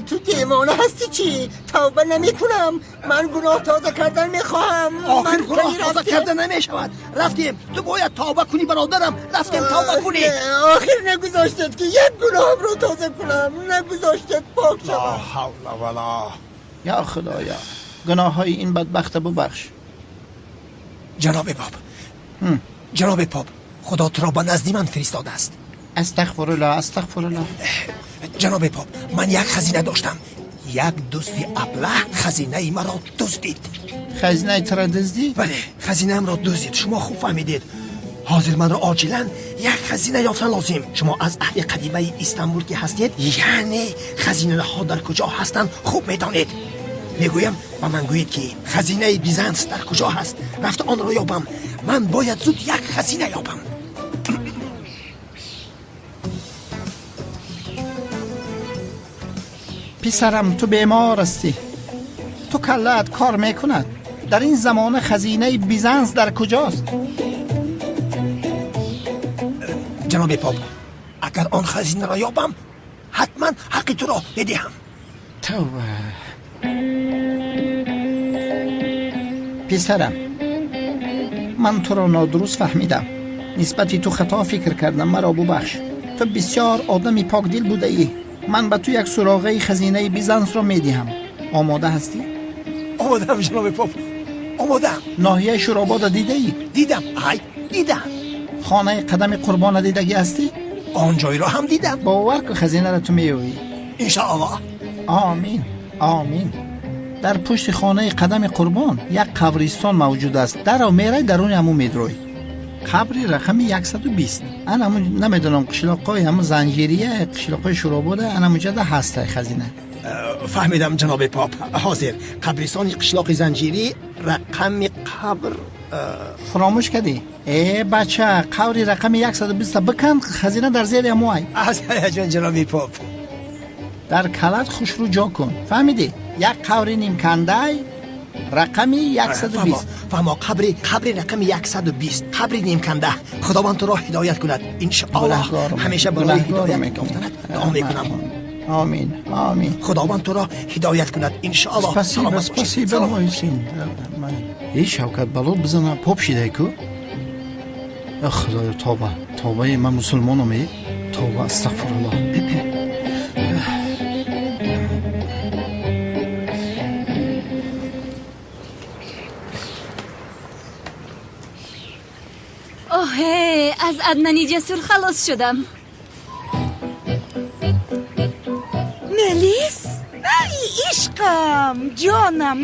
Ту девона ҳастӣ чӣ? Тавба намекунам. Ман гуноҳ тоза кардан мехоҳам. Охир гуноҳ тоза карда намешавад. Рафтем, ту бояд тавба кунӣ, бародарам. Рафтем тавба кунӣ. Охир нагузоштед, ки як гуноҳамро тоза кунам, нагузоштед пок шавам. Ла ҳавла вала. Ё Худоё, гуноҳҳои ин бадбахта бубахш. Ҷаноби поп, ҷаноби поп, Худо туро ба назди ман фиристодааст. Астағфируллоҳ, астағфируллоҳ. Ҷаноби поп, ман як хазина доштам. Як дузди аблаҳ хазинаи маро дуздид. Хазинаи туро дуздид? Бале, хазинаамро дуздид. Шумо хуб фаҳмидед. Ҳозир манро оҷилан як хазина ёфтан лозим. Шумо аз аҳли қадимаи Истанбул ки ҳастед, яъне хазинаҳо дар куҷо ҳастанд хуб медонед. Мегӯям, ба ман гӯед, ки хазинаи Бизанс дар куҷо ҳаст. Рафта онро ёбам. Ман бояд зуд як хазина ёбам. Писарам, ту бемор ҳастӣ. Ту каллаат кор мекунад. Дар ин замона хазинаи Бизанс дар куҷост? Ҷаноби поп, агар он хазинаро ёбам, ҳатман ҳаққи туро медиҳам. Тавба. Писарам, ман туро нодуруст фаҳмидам. Нисбати ту хато фикр кардам, маро бубахш. Ту бисёр одами покдил будаӣ. Ман ба ту як суроғаи хазинаи Бизансро медиҳам. Омода ҳастӣ? Омодаам, ҷаноби поп, омодаам. Ноҳияи Шӯробода дидаӣ? Дидам, ай, дидам. Хонаи Қадами Қурбона дидагӣ ҳастӣ? Он ҷойро ҳам дидам. Бовар кун, хазинаро ту меёвӣ. Иншоаллоҳ. Омин, омин. Дар пушти хонаи Қадами Қурбон як қабристон мавҷуд аст. Дарав мерай, даруни ҳамун медрой. Қабри рақами 120. Ан ҳамун, намедонам, қишлоқҳои ҳамун Занҷирия, қишлоқҳои Шӯробода, ан ҳамунҷода ҳастай хазина. Фаҳмидам, ҷаноби поп. Ҳозир қабристони қишлоқи Занҷирӣ, рақами қабр. Фаромӯш кардӣ? Э, бача, қабри рақами 120 бикан, хазина дар зери ҳамуай. Аз ҳаяҷон, ҷаноби поп. Дар калат хушрӯ ҷо кун, фаҳмидӣ? Як қабри нимкандай, рақами 120. Фаҳмо, қабри рақами 120, қабри нимканда. Худованд туро ҳидоят кунад, иншоаллоҳ. Ҳамеша барои ҳидоят ёфтанат дуо мекунам. Омин, омин. Худованд туро ҳидоят кунад, иншоаллоҳ. Спасибо, спасибо, мой сын. Эй, Шавкат, бало бизана, поп шидай ку. Худоё, тоба, тобаи ман мусулмонам, э, тоба, астағфируллоҳ. Оҳе, аз Аднани ҷасур халос шудам. Мелис, ай, ишқам, ҷонам,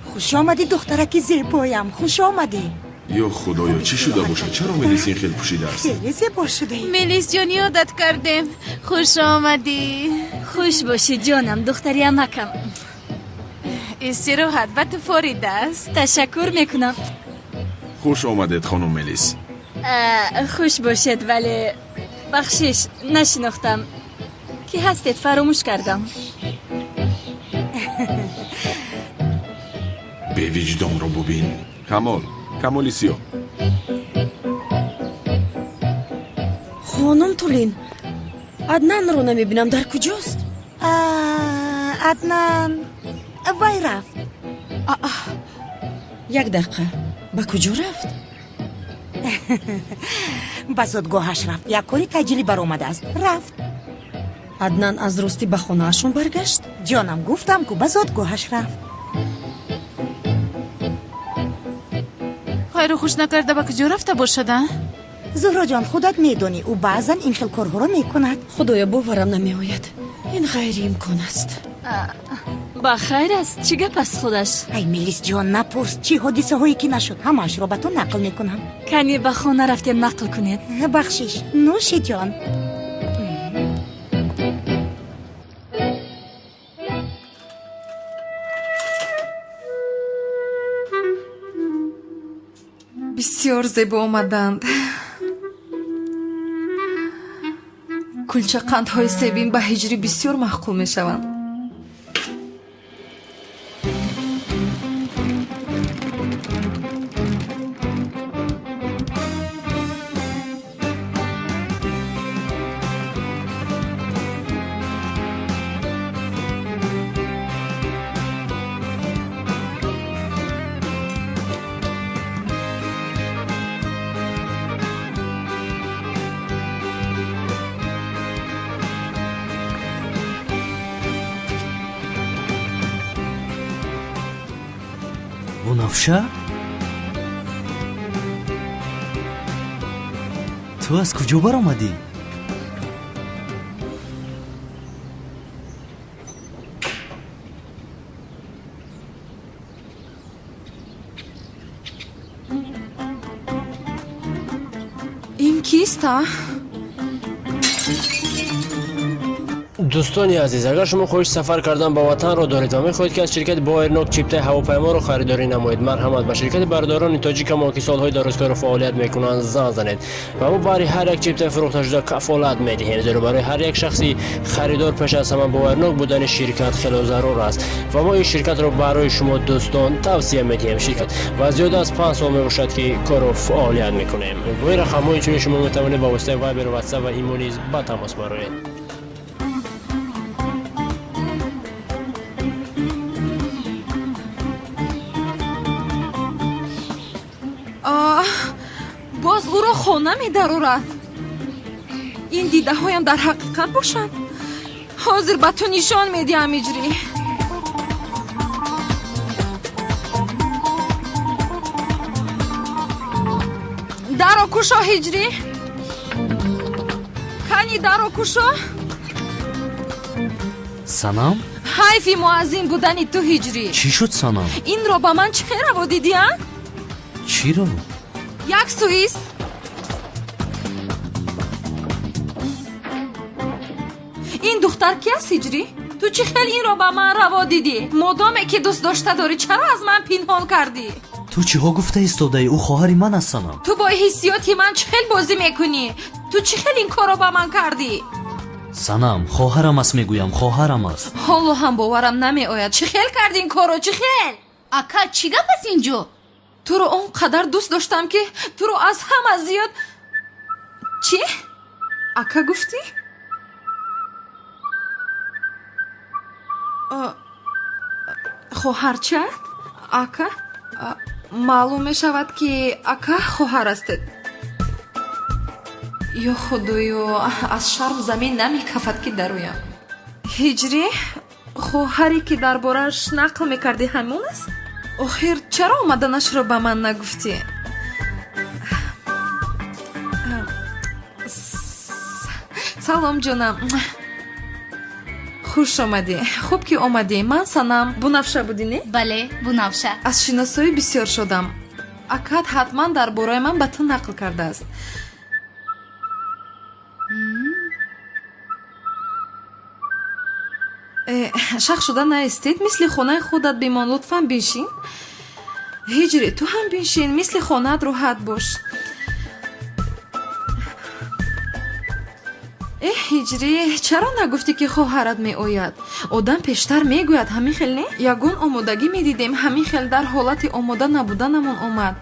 хуш омадӣ, духтараки зебоям, хуш омадӣ. Ё худоё, чӣ шуда бошад? Чаро Мелис ин хел пӯшидааст? Хеле зебо шудаӣ. Мелис ҷон, ёдат кардем, хуш омадӣ. Хуш бошӣ, ҷонам, духтари амакам. Истироҳат ба ту форида аст. Ташаккур мекунам. Хуш омадед, хонум Мелис. Хуш бошед, вале бахшиш, нашинохтам. Кӣ ҳастед, фаромӯш кардам. Бевиҷдонро бубин. Камол, Камоли Сиёҳ. Хонум Тулин, Аднанро намебинам, дар куҷост? Аднан вай рафт. Як дақиқа, ба куҷо рафт? Ба зодгоҳаш рафт, як кори таъҷилӣ баромадааст, рафт. Аднан аз ростӣ ба хонаашон баргашт? Ҷонам, гуфтам ку, ба зодгоҳаш рафт. Хайру хуш накарда ба куҷо рафта бошад, а? Зуҳроҷон, худат медонӣ, ӯ баъзан ин хел корҳоро мекунад. Худоё, боварам намеояд, ин ғайриимкон аст. Ба хайр аст, чӣ гап аст худаш? Ай, Мелисҷон, напурс, чӣ ҳодисаҳое ки нашуд, ҳамаашро ба ту нақл мекунам. Кани ба хона рафтем, нақл кунед. Бахшиш, нӯши ҷон. Бисёр зебо омаданд. Кулчақандҳои себин ба ҳиҷрӣ бисёр маъқул мешаванд. Бунафша, ту аз куҷо баромадӣ? Ин кист, а? Дӯстони азиз, агар шумо хоҳиши сафар кардан ба ватанро доред ва мехоҳед, ки аз ширкати Боэрнок чиптаи ҳавопайморо харидорӣ намоед, марҳамат, ба ширкати бародарони тоҷикамон, ки солҳои дарозкору фаъолият мекунанд, занг занед ва мо баҳри ҳар як чиптаи фурӯхташуда кафолат медиҳем, зеро барои ҳар як шахси харидор пеш аз ҳама боварнок будани ширкат хело зарур аст ва мо ин ширкатро барои шумо дӯстон тавсия медиҳем. Ширкат ва зиёда аз 5 сол мебошад, ки кору фаъолият мекунем. Бо ин рақамҳо инчунин шумо метавонед ба воситаи Вайбер, Ватсап ва Имо низ ба тамос бароед. Боз ӯро хона медарорад. Ин дидаҳоям дар ҳақиқат бошанд? Ҳозир ба ту нишон медиҳам, иҷрӣ. Даро кушо, Ҳиҷрӣ. Кани даро кушо. Санам? Ҳайфи муаззин будани ту, Ҳиҷрӣ. Чӣ шуд, Санам? Инро ба ман чӣ хел раво дидӣ, а? Чиро? Як сӯист. Ин духтар ки аст, Ҳиҷрӣ? Ту чӣ хел инро ба ман раво дидӣ? Модоме ки дӯст дошта дорӣ, чаро аз ман пинҳон кардӣ? Ту чиҳо гуфта истодаӣ? Ӯ хоҳари ман аст, Санам. Ту бо ҳиссиёти ман чӣ хел бозӣ мекунӣ? Ту чӣ хел ин корро ба ман кардӣ? Санам, хоҳарам аст, мегӯям, хоҳарам аст. Ҳоло ҳам боварам намеояд. Чӣ хел карди ин корро, чӣ хел? Ака, чӣ гап аст инҷо? Туро он қадар дӯст доштам, ки туро аз ҳама зиёд. Чӣ? Ака гуфтӣ? Хоҳарчаат? Ака? Маълум мешавад, ки ака хоҳар ҳастед. Ё худоё, аз шарм замин намекафад, ки дароям. Ҳиҷрӣ, хоҳаре ки дар борааш нақл мекардӣ, ҳамон аст? Охир чаро омаданашро ба ман нагуфтӣ? Салом, ҷонам, хуш омадӣ. Хуб ки омадӣ. Ман Санам. Бунафша будӣ, не? Бале, Бунафша. Аз шиносоӣ бисёр шодам. Акат ҳатман дар бораи ман ба ту нақл кардааст. Шах шуда наистед, мисли хонаи худат бимон. Лутфан биншин. Ҳиҷрӣ, ту ҳам биншин, мисли хонаат роҳат бош. Эҳ, Ҳиҷрӣ, чаро нагуфтӣ, ки хоҳарат меояд? Одам пештар мегӯяд, ҳамин хел не? Ягон омодагӣ медидем, ҳамин хел дар ҳолати омода набуданамон омад.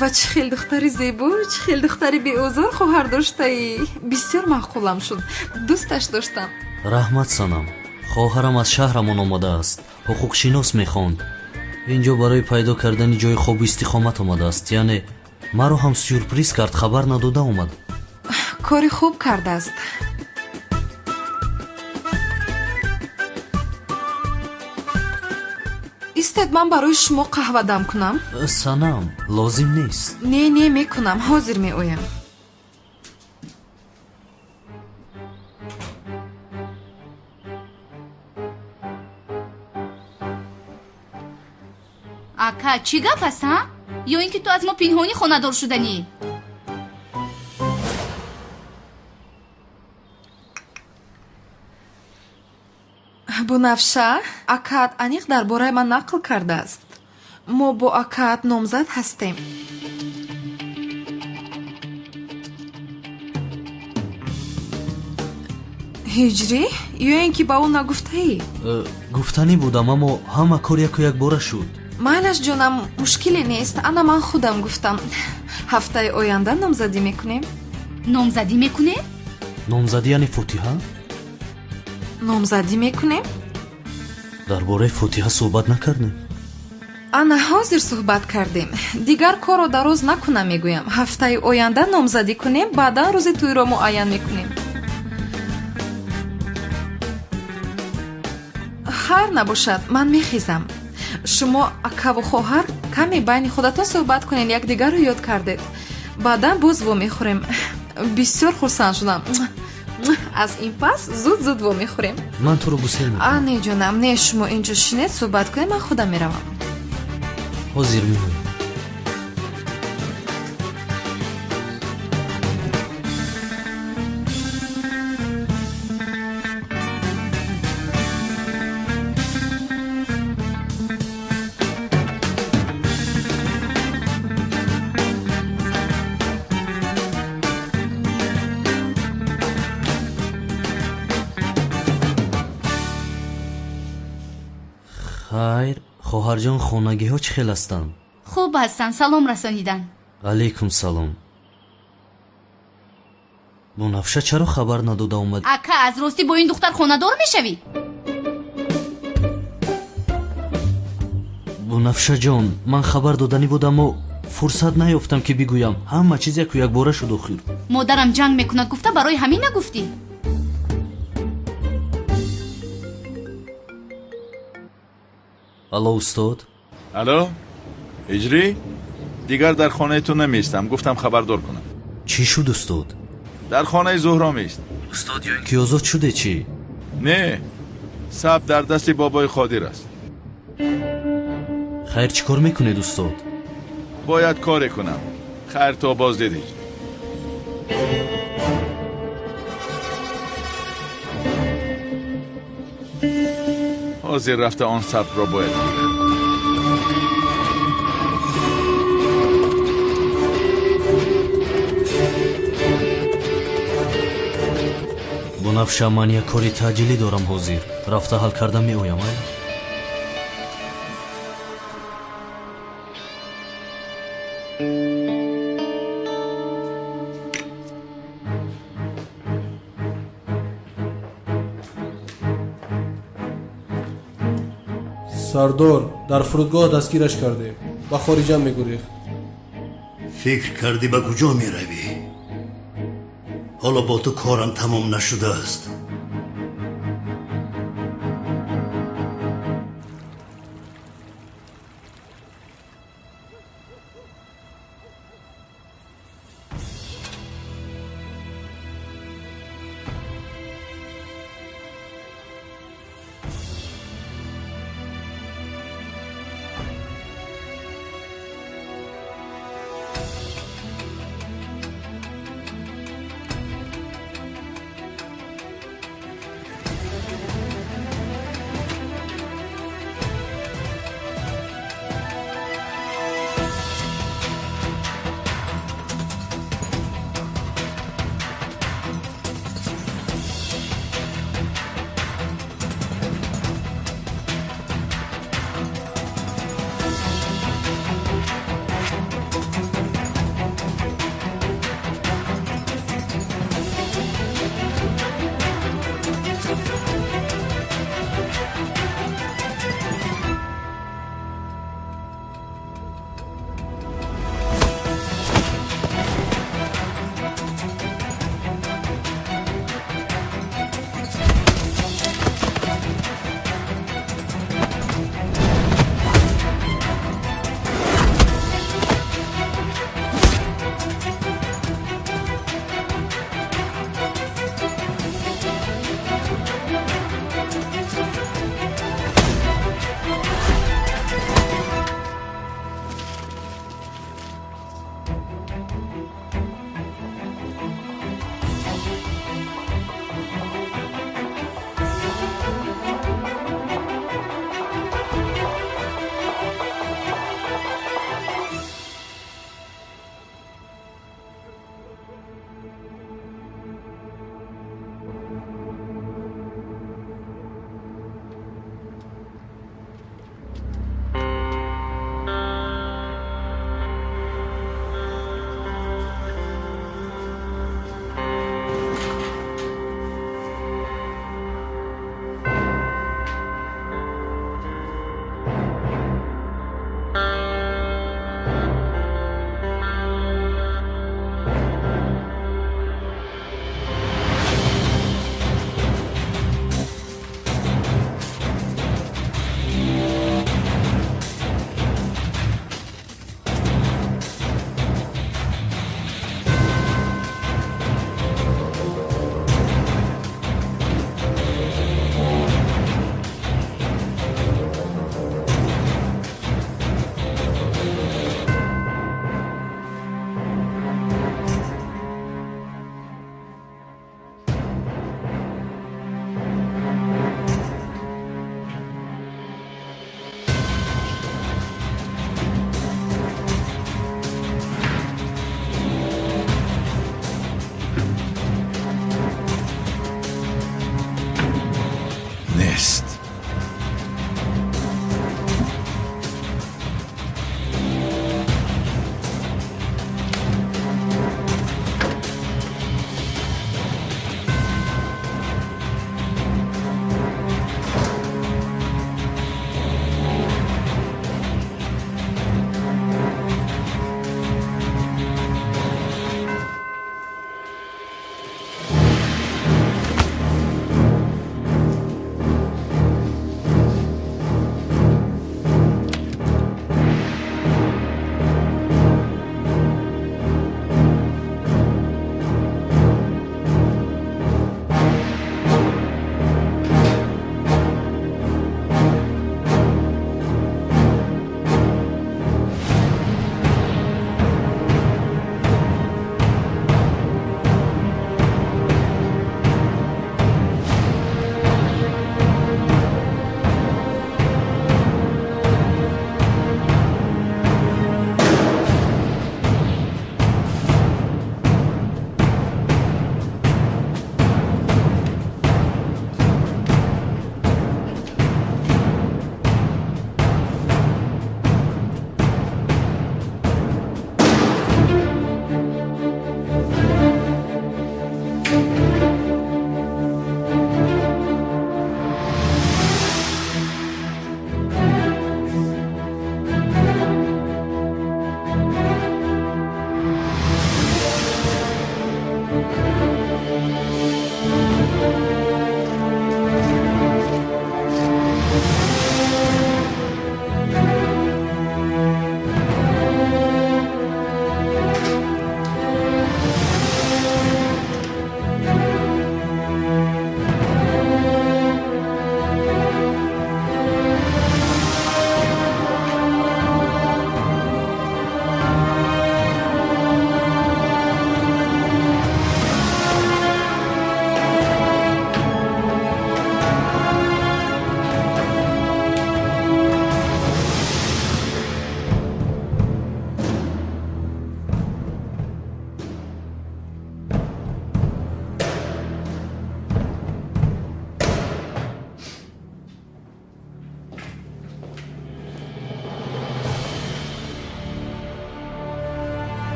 Ва чӣ хел духтари зебо, чӣ хел духтари беозор хоҳар доштаӣ. Бисёр маъқулам шуд, дӯсташ доштам. Раҳмат, Санам. Хоҳарам аз шаҳрамон омадааст, ҳуқуқшинос мехонд. Инҷо барои пайдо кардани ҷои хобу истиқомат омадааст. Яъне маро ҳам сюрприз кард, хабар надода омад. Кори хуб кардааст. Истед, ман барои шумо қаҳва дам кунам. Санам, лозим нест. Не, не, мекунам, ҳозир меоям. Ака, чӣ гап аст, ҳа? Ё ин ки ту аз мо пинҳонӣ хонадор шуданӣ? Бунафша, акаат аниқ дар бораи ман нақл кардааст. Мо бо акаат номзад ҳастем. Ҳиҷрӣ, ё ин ки ба ӯ нагуфтаӣ? Гуфтанӣ будам, аммо ҳама кор яку якбора шуд. Майлаш, ҷонам, мушкиле нест. Ана ман худам гуфтам. Ҳафтаи оянда номзадӣ мекунем. Номзадӣ мекунем? Номзадӣ яъне фотиҳа? Номзадӣ мекунем? Дар бораи фотиҳа суҳбат накардем. Ана ҳозир суҳбат кардем. Дигар корро дароз накунам, мегӯям. Ҳафтаи оянда номзадӣ кунем, баъдан рӯзи тӯйро муайян мекунем. Хайр набошад, ман мехезам. Шумо акаву хоҳар каме байни худатон суҳбат кунед, якдигарро ёд кардед. Баъдан боз вомехӯрем. Бисёр хурсанд шудам. Аз ин пас зуд зуд вомехӯрем. Ман туро гусел мекунам. А, не, ҷонам, не, шумо инҷо шинед, суҳбат кунед, ман худам меравам. Ҳозир меоям. Хайр, хоҳарҷон, хонагиҳо чӣ хел ҳастанд? Хуб ҳастанд, салом расонидан. Алайкум салом. Бунафша чаро хабар надода омад? Ака, аз ростӣ бо ин духтар хонадор мешавӣ? Бунафшаҷон, ман хабар доданӣ будам, аммо фурсат наёфтам, ки бигӯям. Ҳама чиз яку якбора шуд охир. Модарам ҷанг мекунад гуфта, барои ҳамин нагуфтӣ? Алло, устод. Алло, Ҳиҷрӣ, Дигар дар хонаи ту намеистам, гуфтам хабардор кунам. Чӣ шуд, устод? Дар хонаи Зуҳро меист. Устод, ё ин ки озод шуде чӣ? Не, саб дар дасти бобои Қодир аст. Хайр, чӣ кор мекунед, устод? Бояд коре кунам. Хайр, то боздидӣ. Ҳозир рафта он сабрро бояд гирам. Бунафша, ман як кори таъҷилӣ дорам, ҳозир рафта ҳал карда меоям. Ай, Сардор, дар фурудгоҳ дастгираш кардем, ба хориҷа мегурехт. Фикр кардӣ ба куҷо меравӣ? Ҳоло бо ту корам тамом нашудааст.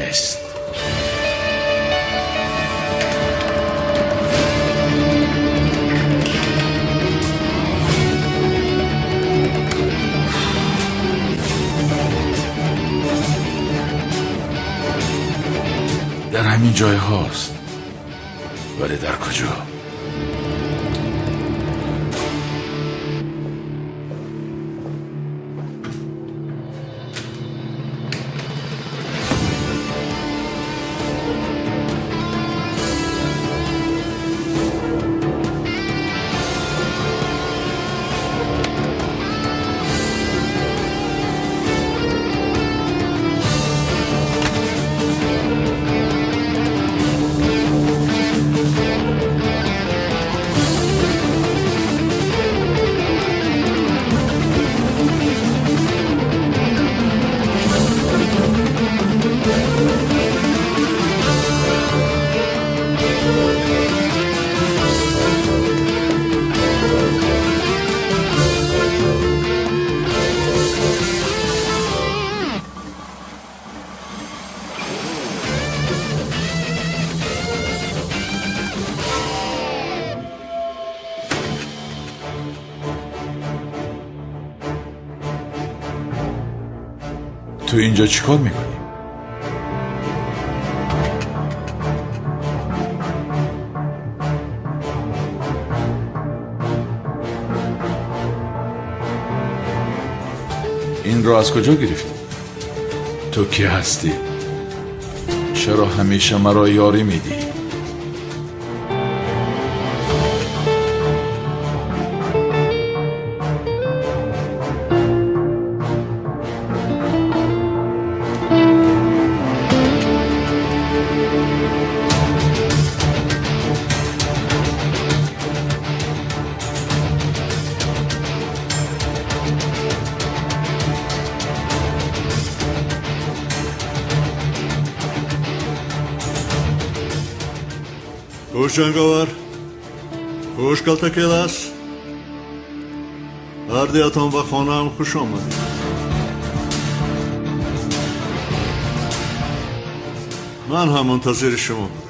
нест. Дар ҳамин ҷойҳост, вале дар куҷо? Ту инҷо чӣ кор мекунӣ? Инро аз куҷо гирифтӣ? Ту кӣ ҳастӣ? Чаро ҳамеша маро ёрӣ медиҳӣ? Хуш ҷанговар, хуш калтакелас. Ҳардуятон ба хонаам хуш омадед. Ман ҳам мунтазири шумо будам.